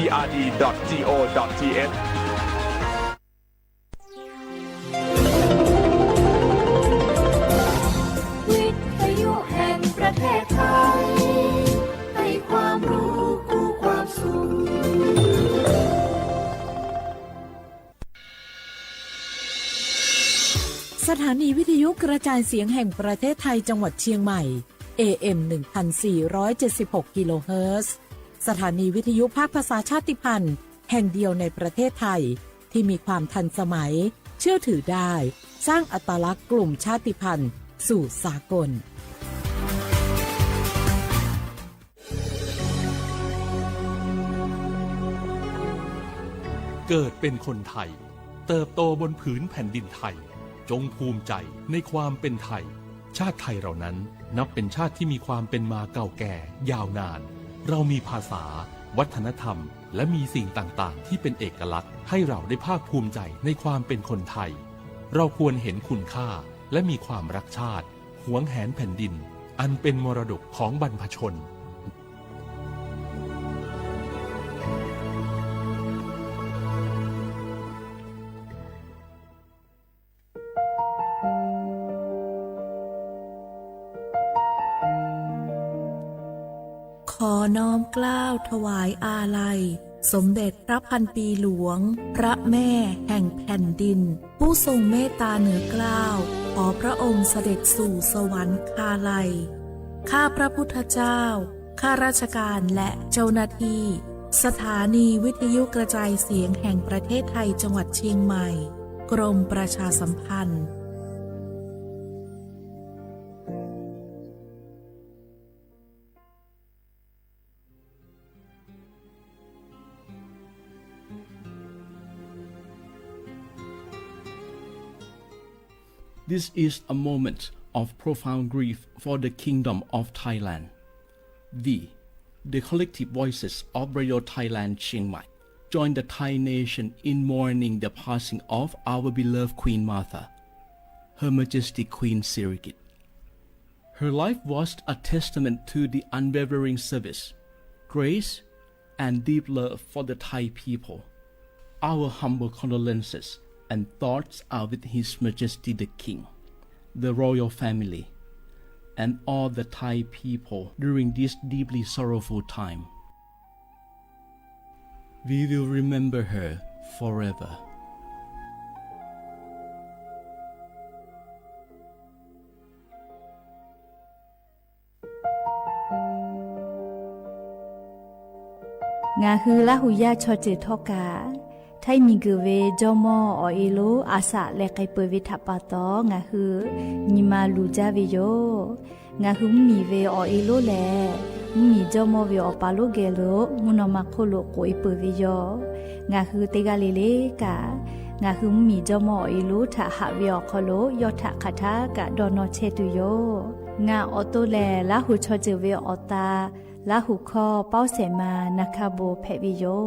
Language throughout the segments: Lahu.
E R D dot G O dot T H. วิทยุแห่งประเทศไทย ให้ความรู้คู่ความสุข สถานีวิทยุกระจายเสียงแห่งประเทศไทยจังหวัดเชียงใหม่ เอ เอ็ม หนึ่งพันสี่ร้อยเจ็ดสิบหก กิโลเฮิรตซ์ สถานีวิทยุภาคภาษาชาติพันธุ์แห่งเดียวในประเทศไทย ที่มีความทันสมัย เชื่อถือได้ สร้างอัตลักษณ์กลุ่มชาติพันธุ์สู่สากล เกิดเป็นคนไทย เติบโตบนผืนแผ่นดินไทย จงภูมิใจในความเป็นไทย ชาติไทยเรานั้นนับเป็นชาติที่มีความเป็นมาเก่าแก่ยาวนาน เรามีภาษา วัฒนธรรม และมีสิ่งต่างๆ ที่เป็นเอกลักษณ์ ให้เราได้ภาคภูมิใจในความเป็นคนไทย เราควรเห็นคุณค่า และมีความรักชาติ หวงแหนแผ่นดิน อันเป็นมรดกของบรรพชน ขอน้อมเกล้าถวายอาลัย สมเด็จพระพันปีหลวง พระแม่แห่งแผ่นดิน ผู้ทรงเมตตาเหนือเกล้า ขอพระองค์เสด็จสู่สวรรคาลัย ข้าพระพุทธเจ้า ข้าราชการและเจ้าหน้าที่ สถานีวิทยุกระจายเสียงแห่งประเทศไทยจังหวัดเชียงใหม่ กรมประชาสัมพันธ์ This is a moment of profound grief for the Kingdom of Thailand. We, the collective voices of Radio Thailand Chiang Mai, join the Thai nation in mourning the passing of our beloved Queen Mother, Her Majesty Queen Sirikit. Her life was a testament to the unwavering service, grace, and deep love for the Thai people. Our humble condolences and thoughts are with His Majesty the King, the royal family, and all the Thai people during this deeply sorrowful time. We will remember her forever. งาဟု Laˇ hu yaˇ chaw ceuˬ htawˇ kaꞈ, htaiˇ miˬguiˬ ve jawˇmawˇ awˬ e lonˉ a shaꞈ leh k'ai peuˬ ve htaꞈ pa taw, ngaˬ hui nyi ma luˬ jaˇ ve yoˬ. Ngaˬ hui mvuhˇmiˬ ve awˬ e lonˉ lehˬ, mvuhˇmiˬ jawˇmawˇ ve awˬ pa lonˉ geh lo mvuhˇ naw ma hk'oˆ lo k'oꞈ e peuˬ ve yoˬ. Ngaˬ hui teˇ g'aˇ le le kaꞈ, ngaˬ hui mvuhˇmiˬ jawˇmawˇ awˬ e lonˉ htaꞈ haꞈ ve awˬ hk'aw lo yawˇ htaꞈ hk'aˬ htaˇ kaꞈ dawˇ nawˇ chehˇ tuˬ yoˬ. Ngaˬ awˬ to lehˬ, Laˇ hu chaw ceuˬ ve awˬ ta, Laˇ hu hkawˇ Pawˇ Sehˍ ma Naˍ hkaˇ bon hpehꞈ ve yoˬ.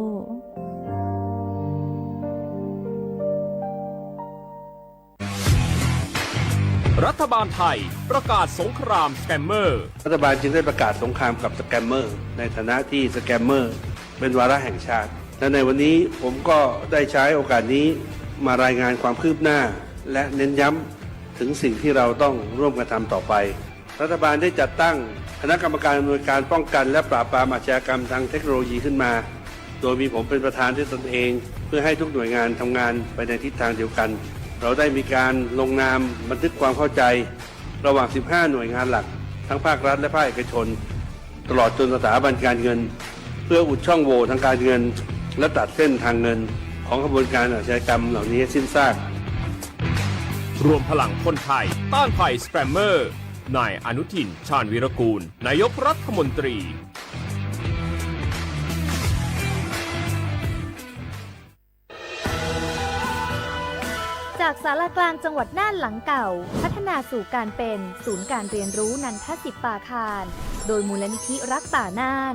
รัฐบาลไทยประกาศสงครามสแกมเมอร์ รัฐบาลจึงได้ประกาศสงครามกับสแกมเมอร์ ในฐานะที่สแกมเมอร์เป็นวาระแห่งชาติ และในวันนี้ผมก็ได้ใช้โอกาสนี้มารายงานความคืบหน้า และเน้นย้ำถึงสิ่งที่เราต้องร่วมกันทำต่อไป รัฐบาลได้จัดตั้งคณะกรรมการอำนวยการป้องกันและปราบปรามอาชญากรรมทางเทคโนโลยีขึ้นมา โดยมีผมเป็นประธานด้วยตนเอง เพื่อให้ทุกหน่วยงานทำงานไปในทิศทางเดียวกัน เราได้มีการลงนามบันทึกความเข้าใจ ระหว่าง สิบห้า หน่วยงานหลัก ทั้งภาครัฐและภาคเอกชน ตลอดจนสถาบันการเงิน เพื่ออุดช่องโหว่ทางการเงิน และตัดเส้นทางเงินของขบวนการอาชญากรรมเหล่านี้ให้สิ้นซาก รวมพลังคนไทยต้านภัยสแกมเมอร์ นายอนุทิน ชาญวีรกูล นายกรัฐมนตรี จากศาลากลางจังหวัดน่านหลังเก่า พัฒนาสู่การเป็นศูนย์การเรียนรู้นันทสิปปาคาร โดยมูลนิธิรักป่าน่าน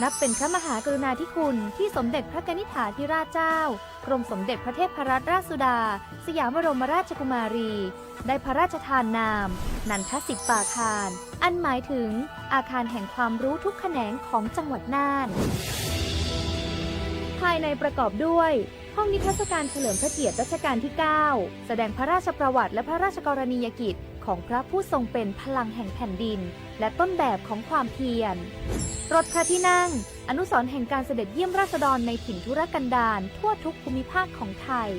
นับเป็นพระมหากรุณาธิคุณที่สมเด็จพระกนิษฐาธิราชเจ้า กรมสมเด็จพระเทพรัตนราชสุดา สยามบรมราชกุมารี ได้พระราชทานนาม นันทสิปปาคาร อันหมายถึงอาคารแห่งความรู้ทุกแขนงของจังหวัดน่าน ภายในประกอบด้วย ห้องนิทรรศการเฉลิมพระเกียรติรัชกาลที่ เก้า แสดงพระราชประวัติและพระราชกรณียกิจของพระผู้ทรงเป็นพลังแห่งแผ่นดิน และต้นแบบของความเพียร รถพระที่นั่ง อนุสรณ์แห่งการเสด็จเยี่ยมราษฎรในถิ่นทุรกันดารทั่วทุกภูมิภาคของไทย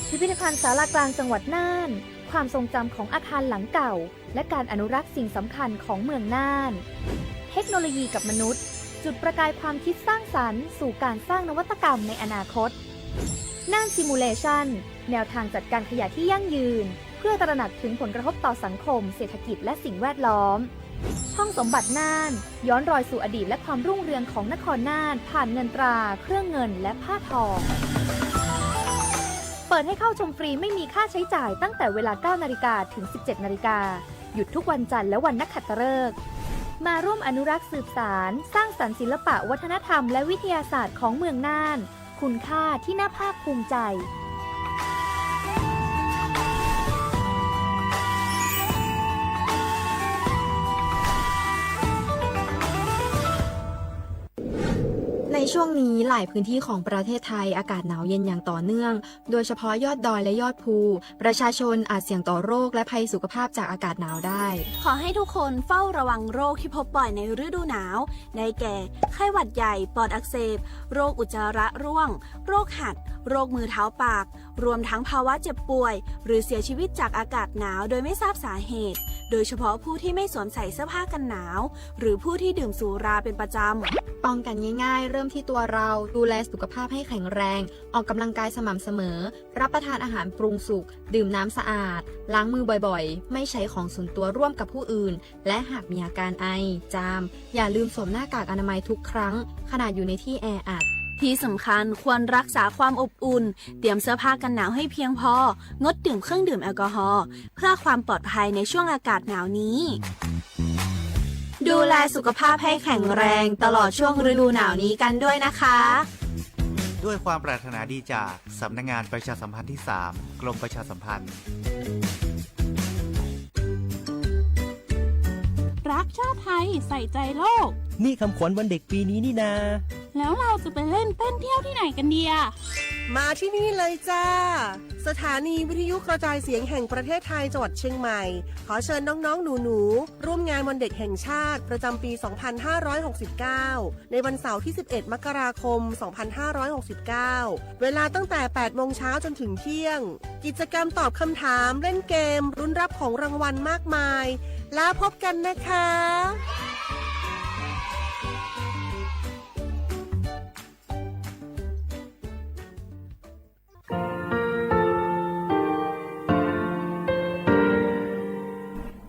พิพิธภัณฑ์ศาลากลางจังหวัดน่าน ความทรงจำของอาคารหลังเก่า และการอนุรักษ์สิ่งสำคัญของเมืองน่าน เทคโนโลยีกับมนุษย์ จุดประกายความคิดสร้างสรรค์สู่การสร้างนวัตกรรมในอนาคต น่าน Simulation แนวทางจัดการขยะที่ยั่งยืน เพื่อตระหนักถึงผลกระทบต่อสังคม เศรษฐกิจ และสิ่งแวดล้อม ห้องสมบัติน่าน ย้อนรอยสู่อดีตและความรุ่งเรืองของนครน่าน ผ่านเงินตรา เครื่องเงิน และผ้าทอง เปิดให้เข้าชมฟรีไม่มีค่าใช้จ่ายตั้งแต่เวลา เก้านาฬิกา ถึง สิบเจ็ดนาฬิกา หยุดทุกวันจันทร์และวันนักขัตฤกษ์ มาร่วมอนุรักษ์สืบสาน สร้างสรรค์ศิลปะวัฒนธรรมและวิทยาศาสตร์ของเมืองน่าน คุณค่าที่น่าภาคภูมิใจ ในช่วงนี้หลายพื้นที่ของประเทศไทยอากาศหนาวเย็นอย่างต่อเนื่อง โดยเฉพาะยอดดอยและยอดภู ประชาชนอาจเสี่ยงต่อโรคและภัยสุขภาพจากอากาศหนาวได้ ขอให้ทุกคนเฝ้าระวังโรคที่พบบ่อยในฤดูหนาว ได้แก่ ไข้หวัดใหญ่ ปอดอักเสบ โรคอุจจาระร่วง โรคหัด โรคมือเท้าปาก รวมทั้งภาวะเจ็บป่วย หรือเสียชีวิตจากอากาศหนาวโดยไม่ทราบสาเหตุ โดยเฉพาะผู้ที่ไม่สวมใส่เสื้อผ้ากันหนาว หรือผู้ที่ดื่มสุราเป็นประจำ ป้องกันง่ายๆ เริ่มที่ตัวเรา ดูแลสุขภาพให้แข็งแรง ออกกำลังกายสม่ำเสมอ รับประทานอาหารปรุงสุก ดื่มน้ำสะอาด ล้างมือบ่อยๆ ไม่ใช้ของส่วนตัวร่วมกับผู้อื่น และหากมีอาการไอ จาม อย่าลืมสวมหน้ากากอนามัยทุกครั้ง ขณะอยู่ในที่แออัด ที่สำคัญควรรักษาความอบอุ่น เตรียมเสื้อผ้ากันหนาวให้เพียงพอ งดดื่มเครื่องดื่มแอลกอฮอล์ เพื่อความปลอดภัยในช่วงอากาศหนาวนี้ ดูแลสุขภาพให้แข็งแรงตลอดช่วงฤดูหนาวนี้กันด้วยนะคะ ด้วยความปรารถนาดีจากสำนักงานประชาสัมพันธ์ที่ สาม กรมประชาสัมพันธ์ รักชาติไทย ใส่ใจโลก นี่คำขวัญวันเด็กปีนี้นี่นา แล้วเราจะไปเล่นเต้นเที่ยวที่ไหนกันดีอะ มาที่นี่เลยจ้า สถานีวิทยุกระจายเสียงแห่งประเทศไทยจังหวัดเชียงใหม่ ขอเชิญน้องๆหนูๆ ร่วมงานวันเด็กแห่งชาติประจำปี สองพันห้าร้อยหกสิบเก้า ในวันเสาร์ที่ สิบเอ็ด มกราคม สองพันห้าร้อยหกสิบเก้า เวลาตั้งแต่ แปดโมงเช้าจนถึงเที่ยง กิจกรรมตอบคำถาม เล่นเกม ลุ้นรับของรางวัลมากมาย แล้วพบกันนะคะ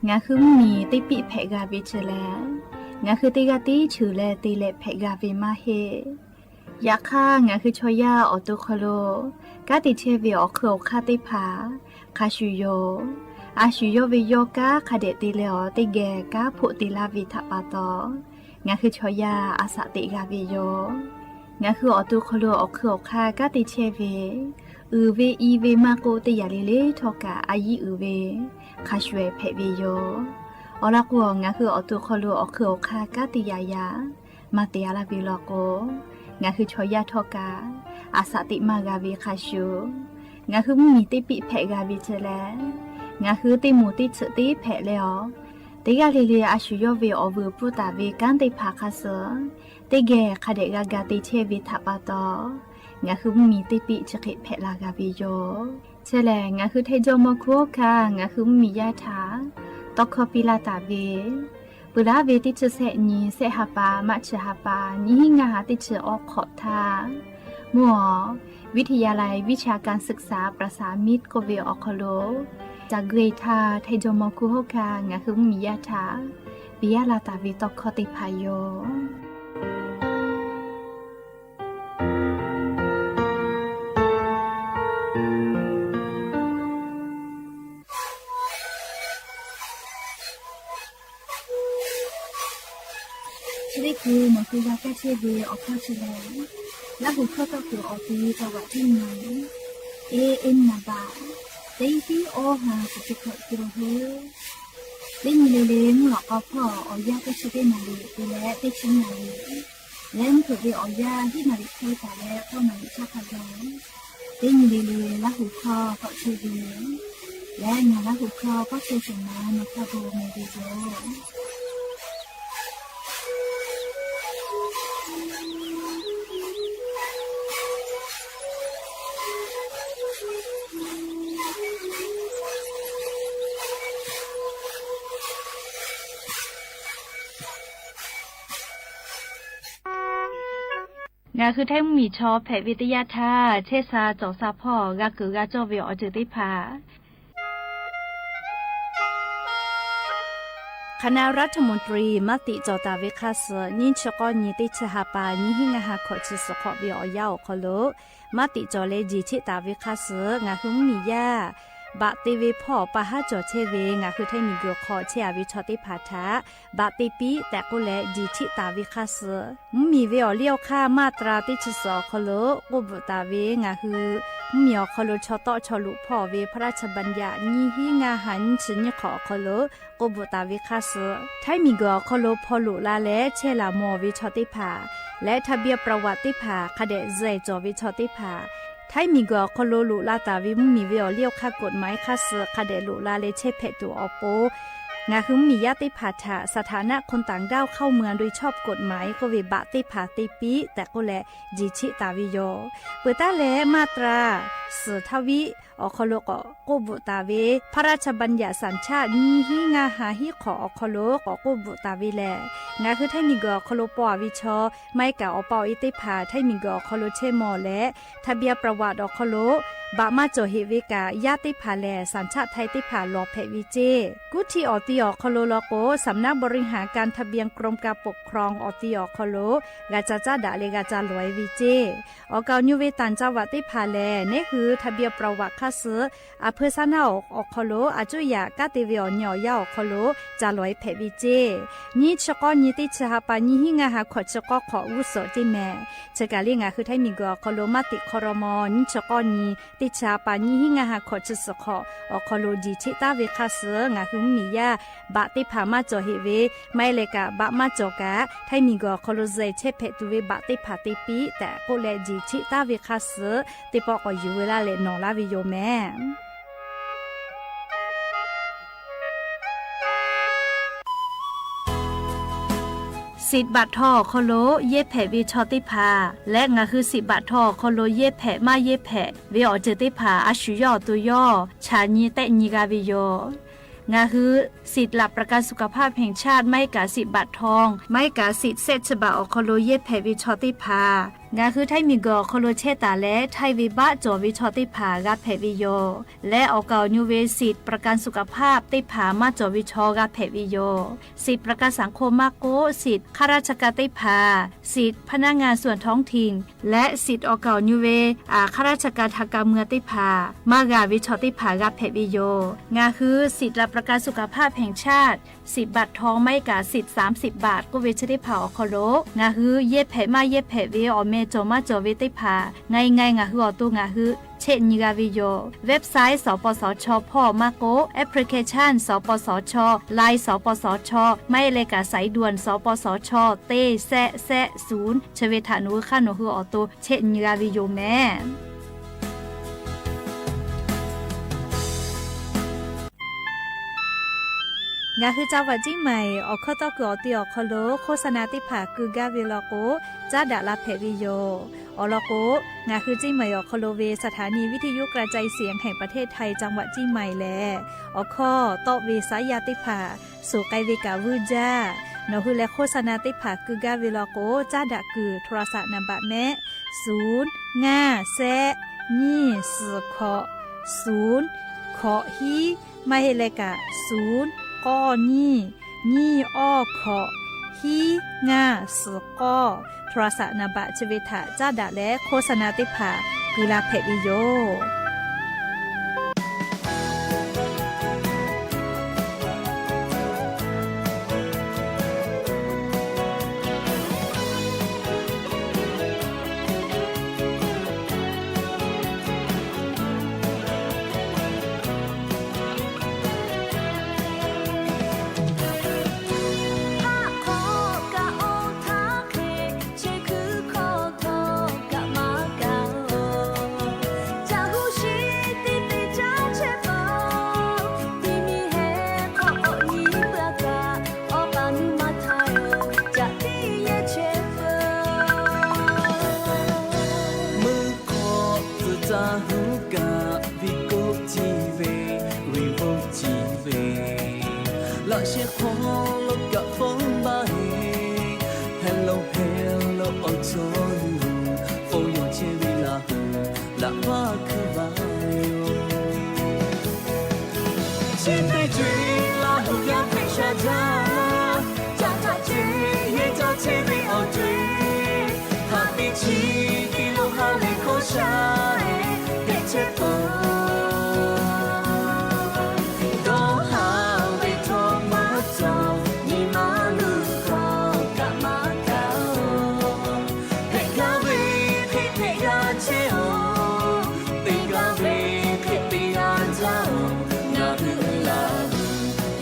Ngaˬ hui mvuhˇ miˬ teˇ piˆ hpehꞈ g'a ve chi lehˬ, ngaˬ hui teˇ g'aˇ tiˉ cheuˬ leh te leh hpehꞈ g'a ve maˇ heˆ. Yaꞈ hk'aˇ, ngaˬ hui chaw yaˇ awˬ to hk'aw lo kanˉ te chehˇ ve awˬ hk'eun awˬ hk'aˇ teˇ hpaˍ hk'a shuˍ yoˬ. A shu yawˇ ve yawˇ kanˉ hk'a dehꞈ te leh awˬ teˇ geh kanˉ hpoˆ te laˇ ve htaꞈ pa taw, ngaˬ hui chaw yaˇ a shaꞈ teꞈ g'a ve yoˬ. Ngaˬ hui awˬ to hk'aw lo awˬ hk'eun awˬ hk'aˇ kanˉ te chehˇ ve, uiˍ ve i ve maˇ k'oˆ, teˇ yanˇ le le htawˇ kaꞈ a yiˉ uiˍ ve hk'a shuˍ ehˍ hpehꞈ ve yoˬ. Awˬ lawn k'o, ngaˬ hui awˬ to hk'aw lo awˬ hk'eun awˬ hk'aˇ kanˉ te yaꞈ yaꞈ maˇ te a laˇ ve law k'o, ngaˬ hui chaw yaˇ htawˇ kaꞈ a shaꞈ teꞈ maˇ g'a ve hk'a shuˍ, ngaˬ hui mvuhˇ miˬ teˇ piˆ hpehꞈ g'a ve chi lehˬ, ngaˬ hui teˇ moˍ teˇ tsuhꞈ teˇ hpehꞈ leh awˬ, teˇ g'aˇ le le a shu yawˇ ve awˬ vuiˬ pfuhˇ taˍ ve kanˉ teˇ hpaˍ hk'a suh teˇ geh hk'a dehꞈ g'a ga te chehˇ ve htaꞈ pa taw, ngaˬ hui mvuhˇ miˬ teˇ piˆ chi hk'e hpehꞈ la g'a ve yoˬ. Chi lehˬ, ngaˬ hui Htaiˇ jawˇmawˇ hkuˇ hawˉ hkanˇ ngaˬ hui mvuhˇ miˬ yaˇ htaꞈ tawˇ hkawˇ piˇ laˇ taˍ ve, peuˬ laˉ ve teˇ chi sehˆ nyi sehˆ ha pa maˇ chi ha pa nyiˇ hinˉ ngaˇ ha teˇ chi awˬ hk'awꞈ htaˇ, mvuhˇ awˬ วิทยาลัยวิชาการศึกษาประสานมิตร k'oˆ ve awˬ hk'aw lo ca gui htaˇ, Htaiˇ jawˇmawˇ hkuˇ hawˉ hkanˇ ngaˬ hui mvuhˇ miˬ yaˇ htaꞈ piˇ laˇ taˍ ve tawˇ hkawˇ teˇ hpaˍ yoˬ. Chi teˇ kuˬ nawˬ hui g'a kaˇ chehˇ ve awˬ hkawˇ chi lehˬ, Laˇ huˍ hkawˇ tawˇ kuiˬ awˬ ti จังหวัดที่หนึ่ง A N นามบัตร teˇ hinˉ awˇ ha chi teˇ hkawꞈ กิโลเฮิรตซ์ teˇ nyi le le mvuhˇ lawꞈ k'aw hpawˇ awˬ yanˇ teˇ chi teˇ naˍ riˍ te leh teˇ chi naˍ riˍ Yaꞈ nyi hk'e ve awˬ yanˇ hiˉ naˍ riˍ hk'e taˍ leh k'awˇ naˍ riˍ chaˇ hk'a gaˬ, teˇ nyi le le Laˇ huˍ hkawˇ k'awꞈ chi ve, yaꞈ nyi Laˇ huˍ hkawˇ k'awꞈ chi shawˍ ma nawˬ hk'a gaˬ meh ve yoˬ. Ngaˬ hui Htaiˇ mvuhˇmiˬ chaw hpehꞈ ve teˇ yanˇ htaˇ, chehˇ sha cawˬ sha hpawˇ g'a kuiˬ g'a cawˇ ve awˬ ceuˬ teˇ hpaˍ คณะรัฐมนตรี maˇ tiꞈ cawˬ taˍ ve hk'a suhˍ, nyiˇ chi k'awˇ nyi teˇ chi ha pa nyiˇ hinˉ ngaˇ ha hkawꞈ chi suhˍ hk'awꞈ ve awˬ yanˇ awˬ hk'aw lo maˇ tiꞈ cawˬ leh jeˬ cheˆ taˍ ve hk'a suhˍ, ngaˬ hui mvuhˇmiˬ yaˇ baꞈ te ve hpawˇ pa haˉ cawˬ chehˇ ve ngaˬ hui Htaiˇ miˬguiˬ hk'aw chehˇ a ve chaw teˇ hpaˍ htaꞈ baꞈ te piˇ tehꞈ k'oˆ leh jeˬ cheˆ taˍ ve hk'a suhˍ, mvuhˇmiˬ ve awˬ liˇ awˬ hk'aˇ มาตรา teˇ chi suhˍ awˬ hk'aw lo k'oˆ bvuhꞈ taˍ ve ngaˬ hui mvuhˇmiˬ awˬ hk'aw lo chaw tawˆ chaw loꞈ hpawˇ ve พระราชบัญญัติ nyiˇ hinˉ ngaˇ ha nyiˇ chi nyiˇ hk'awꞈ awˬ hk'aw lo k'oˆ bvuhꞈ taˍ ve hk'a suhˍ, Htaiˇ miˬguiˬ awˬ hk'aw lo hpaw loꞈ la leh chehˇ laˬ mawˬ ve chaw teˇ hpaˍ leh ทะเบียนประวัติ teˇ hpaˍ hk'a dehꞈ zuhꞈ cawˬ ve chaw teˇ hpaˍ, Htaiˇ miˬguiˬ awˬ hk'aw lo loꞈ la taˍ ve mvuhˇmiˬ ve awˬ liˇ awˬ hk'aˇ กฎหมาย hk'a suhˍ hk'a dehꞈ loꞈ la leh chehˇ hpehꞈ tuˬ awˬ pon, ngaˬ hui mvuhˇmiˬ yaˇ teˇ hpaˍ htaꞈ สถานะคนต่างด้าวเข้าเมืองโดยชอบกฎหมาย k'oˆ ve baꞈ teˇ hpaˍ te piˇ tehꞈ k'oˆ leh jeˬ cheˆ taˍ ve yoˬ. Peuˬ taˉ leh มาตรา suhˍ htaˇ viˆ awˬ hk'aw lo k'awꞈ k'oˆ bvuhꞈ taˍ ve พระราชบัญญัติสัญชาติ nyiˇ hinˉ ngaˇ ha hiˉ hk'awꞈ awˬ hk'aw lo k'awꞈ k'oˆ bvuhꞈ taˍ ve lehˬ, ngaˬ hui Htaiˇ miˬguiˬ awˬ hk'aw lo paw a ve chaw maˇ heˆ kaꞈ awˬ pa awˬ e teˇ hpaˍ Htaiˇ miˬguiˬ awˬ hk'aw lo chehˇ mawˬ leh ทะเบียนประวัติ awˬ hk'aw lo baꞈ maˇ cawˬ heꞈ ve kaꞈ, yaˇ teˇ hpaˍ lehˬ สัญชาติไทย teˇ hpaˍ lawˬ hpehꞈ ve ceˇ. Kuˇ htiˇ awˬ ti awˬ hk'aw lo law k'o, สำนักบริหารการทะเบียน กรมการปกครอง awˬ ti awˬ hk'aw lo g'a ca caˉ daꞈ leh g'a ca lawˬ e ve ceˇ. Awˬ kaˍ awˬ nyu ve ต่างจังหวัด teˇ hpaˍ lehˬ, neˉ hui ทะเบียนประวัติ hk'a suhˍ a hpeu saˉ naˉ awˬ hk'aw lo a cuˇ yaꞈ kanˉ te ve awˬ nyi awˬ yanˇ awˬ hk'aw lo ca lawˬ e hpehꞈ ve ceˇ. Nyiˇ chi k'awˇ nyi teˇ chi ha pa nyiˇ hinˉ ngaˇ ha hkawꞈ chi k'awˇ hk'awꞈ g'uˇ suhˍ ceˇ mehˍ. Chi kaˬ le ngaˬ hui Htaiˇ miˬguiˬ awˬ hk'aw lo maˇ tiꞈ hk'aw raw maw nyiˇ chi k'awˇ nyi teˇ chi ha pa nyiˇ hinˉ ngaˇ ha hkawꞈ chi suhˍ hk'awꞈ awˬ hk'aw lo jeˬ cheˆ taˉ ve hk'a suhˍ, ngaˬ hui mvuhˇmiˬ yaˇ baꞈ teˇ hpaˍ maˇ cawˬ heꞈ ve, maˇ heˆ leh kaꞈ baꞈ maˇ cawˬ kaꞈ Htaiˇ miˬguiˬ awˬ hk'aw lo zuhꞈ chehˇ hpehꞈ tuˬ ve baꞈ teˇ hpaˍ te piˇ tehꞈ k'oˆ leh jeˬ cheˆ taˉ ve hk'a suhˍ, teˇ pawˆ k'awꞈ yuˬ ve laˇ leh nawˬ laˇ ve yoˬ mehˍ. Siꞈ baꞈ htaw awˬ hk'aw lo yehˇ hpehꞈ ve chaw teˇ hpaˍ leh ngaˬ hui siꞈ baꞈ htaw awˬ hk'aw lo yehˇ hpehꞈ maˇ yehˇ hpehꞈ ve awˬ ceuˬ teˇ hpaˍ a shu yawˇ awˬ to yawˇ chaꞈ nyi tehˆ nyi g'a ve yoˬ. Ngaˬ hui สิทธิ์หลักประกันสุขภาพแห่งชาติ maˇ heˆ kaꞈ siꞈ baꞈ htaw, maˇ heˆ kaꞞ siꞈ sehˆ chi baꞈ awˬ hk'aw lo yehˇ hpehꞈ ve chaw teˇ hpaˍ, ngaˬ hui Htaiˇ miˬguiˬ awˬ hk'aw lo chehˇ taˍ leh Htaiˇ ve baˆ cawˬ ve chaw teˇ hpaˍ g'a hpehꞈ ve yoˬ. Leh awˬ kaˍ awˬ nyu ve siꞈ ประกันสุขภาพ teˇ hpaˍ maˇ cawˬ ve chaw g'a hpehꞈ ve yoˬ. Siꞈ ประกันสังคม maˇ k'oˆ, siꞈ ข้าราชการ teˇ hpaˍ, siꞈ พนักงานส่วนท้องถิ่น leh siꞈ awˬ kaˍ awˬ nyu ve ข้าราชการทางการเมือง teˇ hpaˍ maˇ g'a ve chaw teˇ hpaˍ g'a hpehꞈ ve yoˬ. Ngaˬ hui สิทธิ์หลักประกันสุขภาพแห่งชาติ siꞈ baꞈ htaw maˇ heˆ kaꞈ siꞈ สามสิบ baꞈ k'oˆ ve chi teˇ hpaˍ awˬ hk'aw lo ngaˬ hui yehˇ hpehꞈ maˇ yehˇ hpehꞈ ve awˬ meh cawˬ maˇ cawˬ ve teˇ hpaˍ ngaˬ ngaˬ ngaˬ hui awˬ to ngaˬ hui chehˆ nyi g'a ve yoˬ. Website สปสช hpawˇ maˇ k'oˆ, application สปสช Line สปสช maˇ heˆ leh kaꞈ สายด่วน สปสช teˇ sehˆ sehˆ ศูนย์ chi ve htaꞈ nawˬ hui hk'aˇ nawˬ hui awˬ to chehˆ nyi g'a ve yoˬ mehˍ. Ngaˬ hui จังหวัดเชียงใหม่ awˬ hkawˇ tawˇ kuiˬ awˬ ti awˬ hk'aw lo โฆษณา teˇ hpaˍ keu gaˇ ve law k'o, caˉ daꞈ la hpehꞈ ve yoˬ. Awˬ lawn k'o, ngaˬ hui เชียงใหม่ awˬ hk'aw lo ve สถานีวิทยุกระจายเสียงแห่งประเทศไทย จังหวัดเชียงใหม่ lehˬ, awˬ hkawˇ tawˆ ve saˉ yaˇ teˇ hpaˍ suˍ k'ai ve kaꞈ vuiˇ jaˇ. Nawˬ hui leh โฆษณา teˇ hpaˍ keu gaˇ ve law k'o, caˉ daꞈ kuiˬ โทรศัพท์ นามบัตร mehˆ, ศูนย์ ห้า แซะ ยี่ สี่ hkawꞈ, ศูนย์ hkawꞈ hiˉ, maˇ heˆ leh kaꞈ ศูนย์ k'awˇ ยี่ ยี่ awˇ hkawꞈ, hiˉ ห้า suhˍ k'awˇ, โทรศัพท์ นามบัตร chi ve htaꞈ caˉ daꞈ leh โฆษณา teˇ hpaˍ keu la hpehꞈ ve yoˬ. daꞈ maˇ hkui vaˇ ve yoˬ. Chi hk'e co-e Laˇ huˍ yaˇ hpehꞈ sha jaˇ, caꞈ htaꞈ ce yehˇ caˇ chehˇ ve awˬ co-e, haꞈ peꞈ chi piˇ lo ha lehˬ hkawˇ sha-e, teꞈ chehˇ peuˬ. Dawˇ haˍ ve htawˇ maˇ cawˬ, nyi ma nuˇ hkawˇ kaꞈ maˇ kaꞈ-oˬ. Hpehꞈ gaˇ ve hk'e hpehꞈ g'a chehˇ-oˬ, te gaˇ ve hk'e te g'a jaˇ-oˬ, ngaˬ hui Laˇ huˍ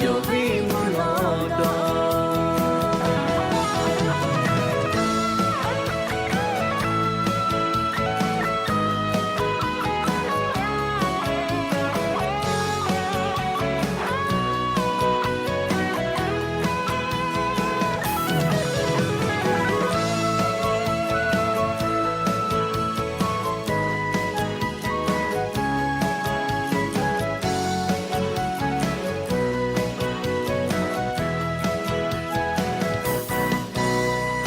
yonˍ ve mvuhˇ lawꞈ dawˬ.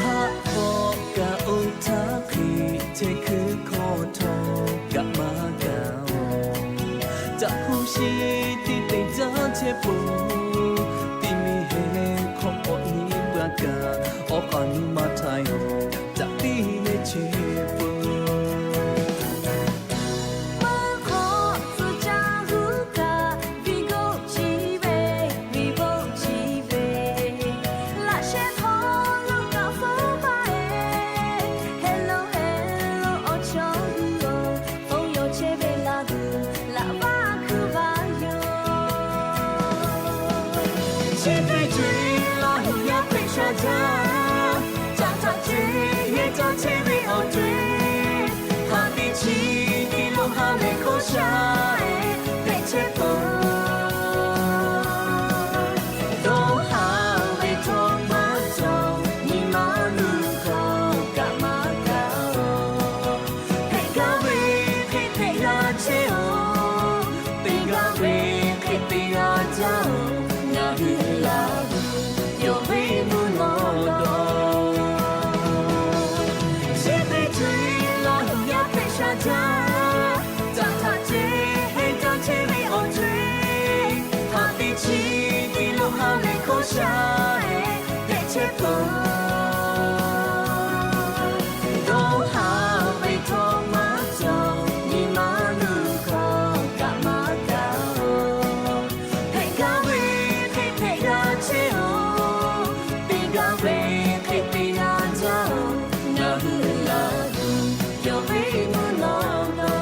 Haˆ k'awꞈ kaꞈ oˇ htaˇ hk'e, chehˇ hkuiˇ hkawˇ htawˇ kaꞈ maˇ kaꞈ-oˬ. Caꞈ hkuˇ shiˍ tiˉ te jaˇ chehˇ peuˬ. Tiˇ miˇ heˆ hk'awꞈ k'awꞈ nyi baˬ kaꞈ, awˬ k'aꞈ nyi ma htaꞈ yoˬ, caꞈ tiˉ leh chehˇ peuˬ. Maˇ k'awꞈ tcuh caˇ g'uˇ kaꞈ, viˇ g'oˆ chi ve, viˇ g'oˆ chi ve, laꞈ shehˍ hk'aw lo kaꞈ fawˉ maˇ-e. Hello hello, awˬ chawˇ g'uˇ-oˬ, hk'oˆ yawˇ chehˇ ve Laˇ huˍ laꞈ vaˇ hkui vaˇ yoˬ. Chi hk'e co-e Laˇ huˍ yaˇ hpehꞈ sha jaˇ, caꞈ htaꞈ ce yehˇ caˇ chehˇ ve awˬ co-e, haꞈ peꞈ chi piˇ lo ha lehˬ hkawˇ sha-e, teꞈ chehˇ peuˬ. Dawˇ haˍ ve htawˇ maˇ cawˬ, nyi ma nuˇ hkawˇ kaꞈ maˇ kaꞈ-oˬ. Hpehꞈ gaˇ ve hk'e hpehꞈ g'a chehˇ-oˬ, te gaˇ ve hk'e te g'a jaˇ-oˬ, ngaˬ hui Laˇ huˍ yonˍ ve mvuhˇ lawꞈ dawˬ. Chi hk'e co-e Laˇ huˍ yaˇ hpehꞈ sha jaˇ, caꞈ htaꞈ ce yehˇ caˇ chehˇ ve awˬ co-e, haꞈ peꞈ chi piˇ lo ha lehˬ hkawˇ sha-e, teꞈ chehˇ peuˬ. Dawˇ haˍ ve htawˇ maˇ cawˬ, nyi ma nuˇ hkawˇ kaꞈ maˇ kaꞈ-oˬ. Hpehꞈ gaˇ ve hk'e hpehꞈ g'a chehˇ-oˬ, te gaˇ ve hk'e te g'a jaˇ-oˬ, ngaˬ hui Laˇ huˍ yonˍ ve mvuhˇ lawꞈ dawˬ.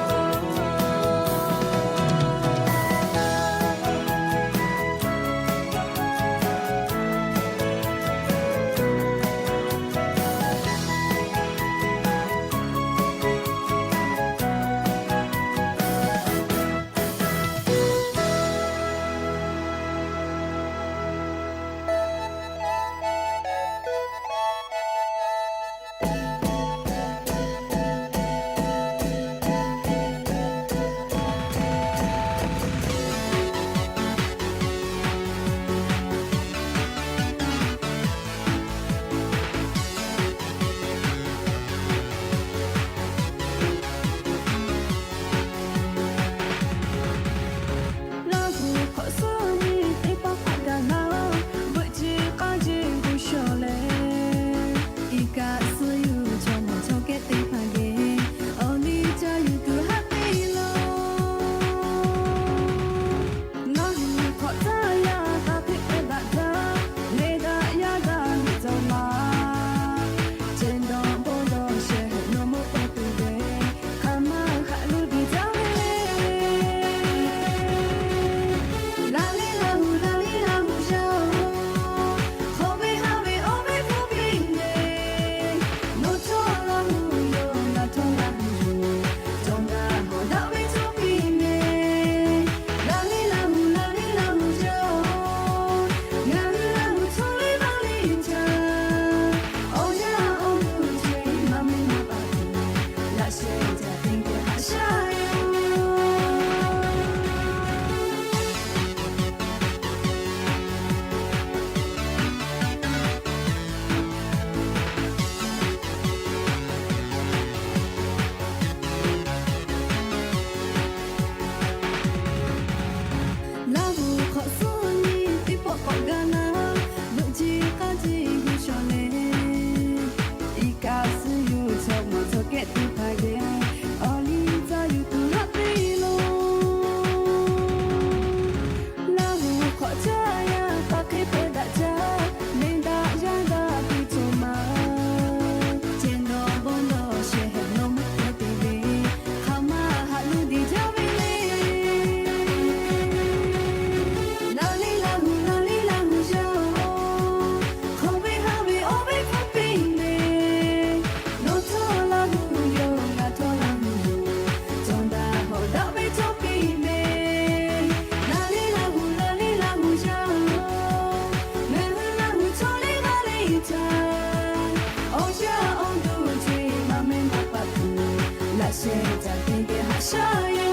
Laꞈ sheh caꞈ te geh haꞈ shaˉ yoˬ.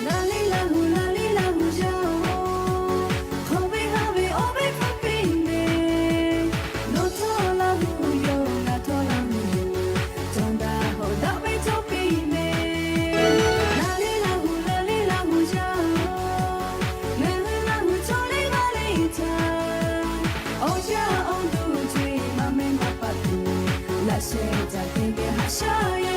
Laˇ liˇ laˇ hu, laˇ liˇ laˇ hu yaˇ-oˬ, hk'aw ve haˉ ve awˬ ve hk'a piˇ mehˍ. Nawˬ htawˇ laˇ hu yoˬ, ngaˬ htawˇ laˇ hu yoˬ, cawˬ daꞈ hawꞈ daꞈ ve cawˇ piˇ mehˍ. Laˇ liˇ laˇ hu, laˇ liˇ laˇ hu yaˇ-oˬ, ngaˬ hui laˇ hu chaw liˇ maˇ liˇ htaꞈ awˬ yaˇ awˬ duˬ co-e maˇ mehˉ maˇ paˆ tuˬ, laꞈ sheh caꞈ te geh haꞈ shaˉ yoˬ.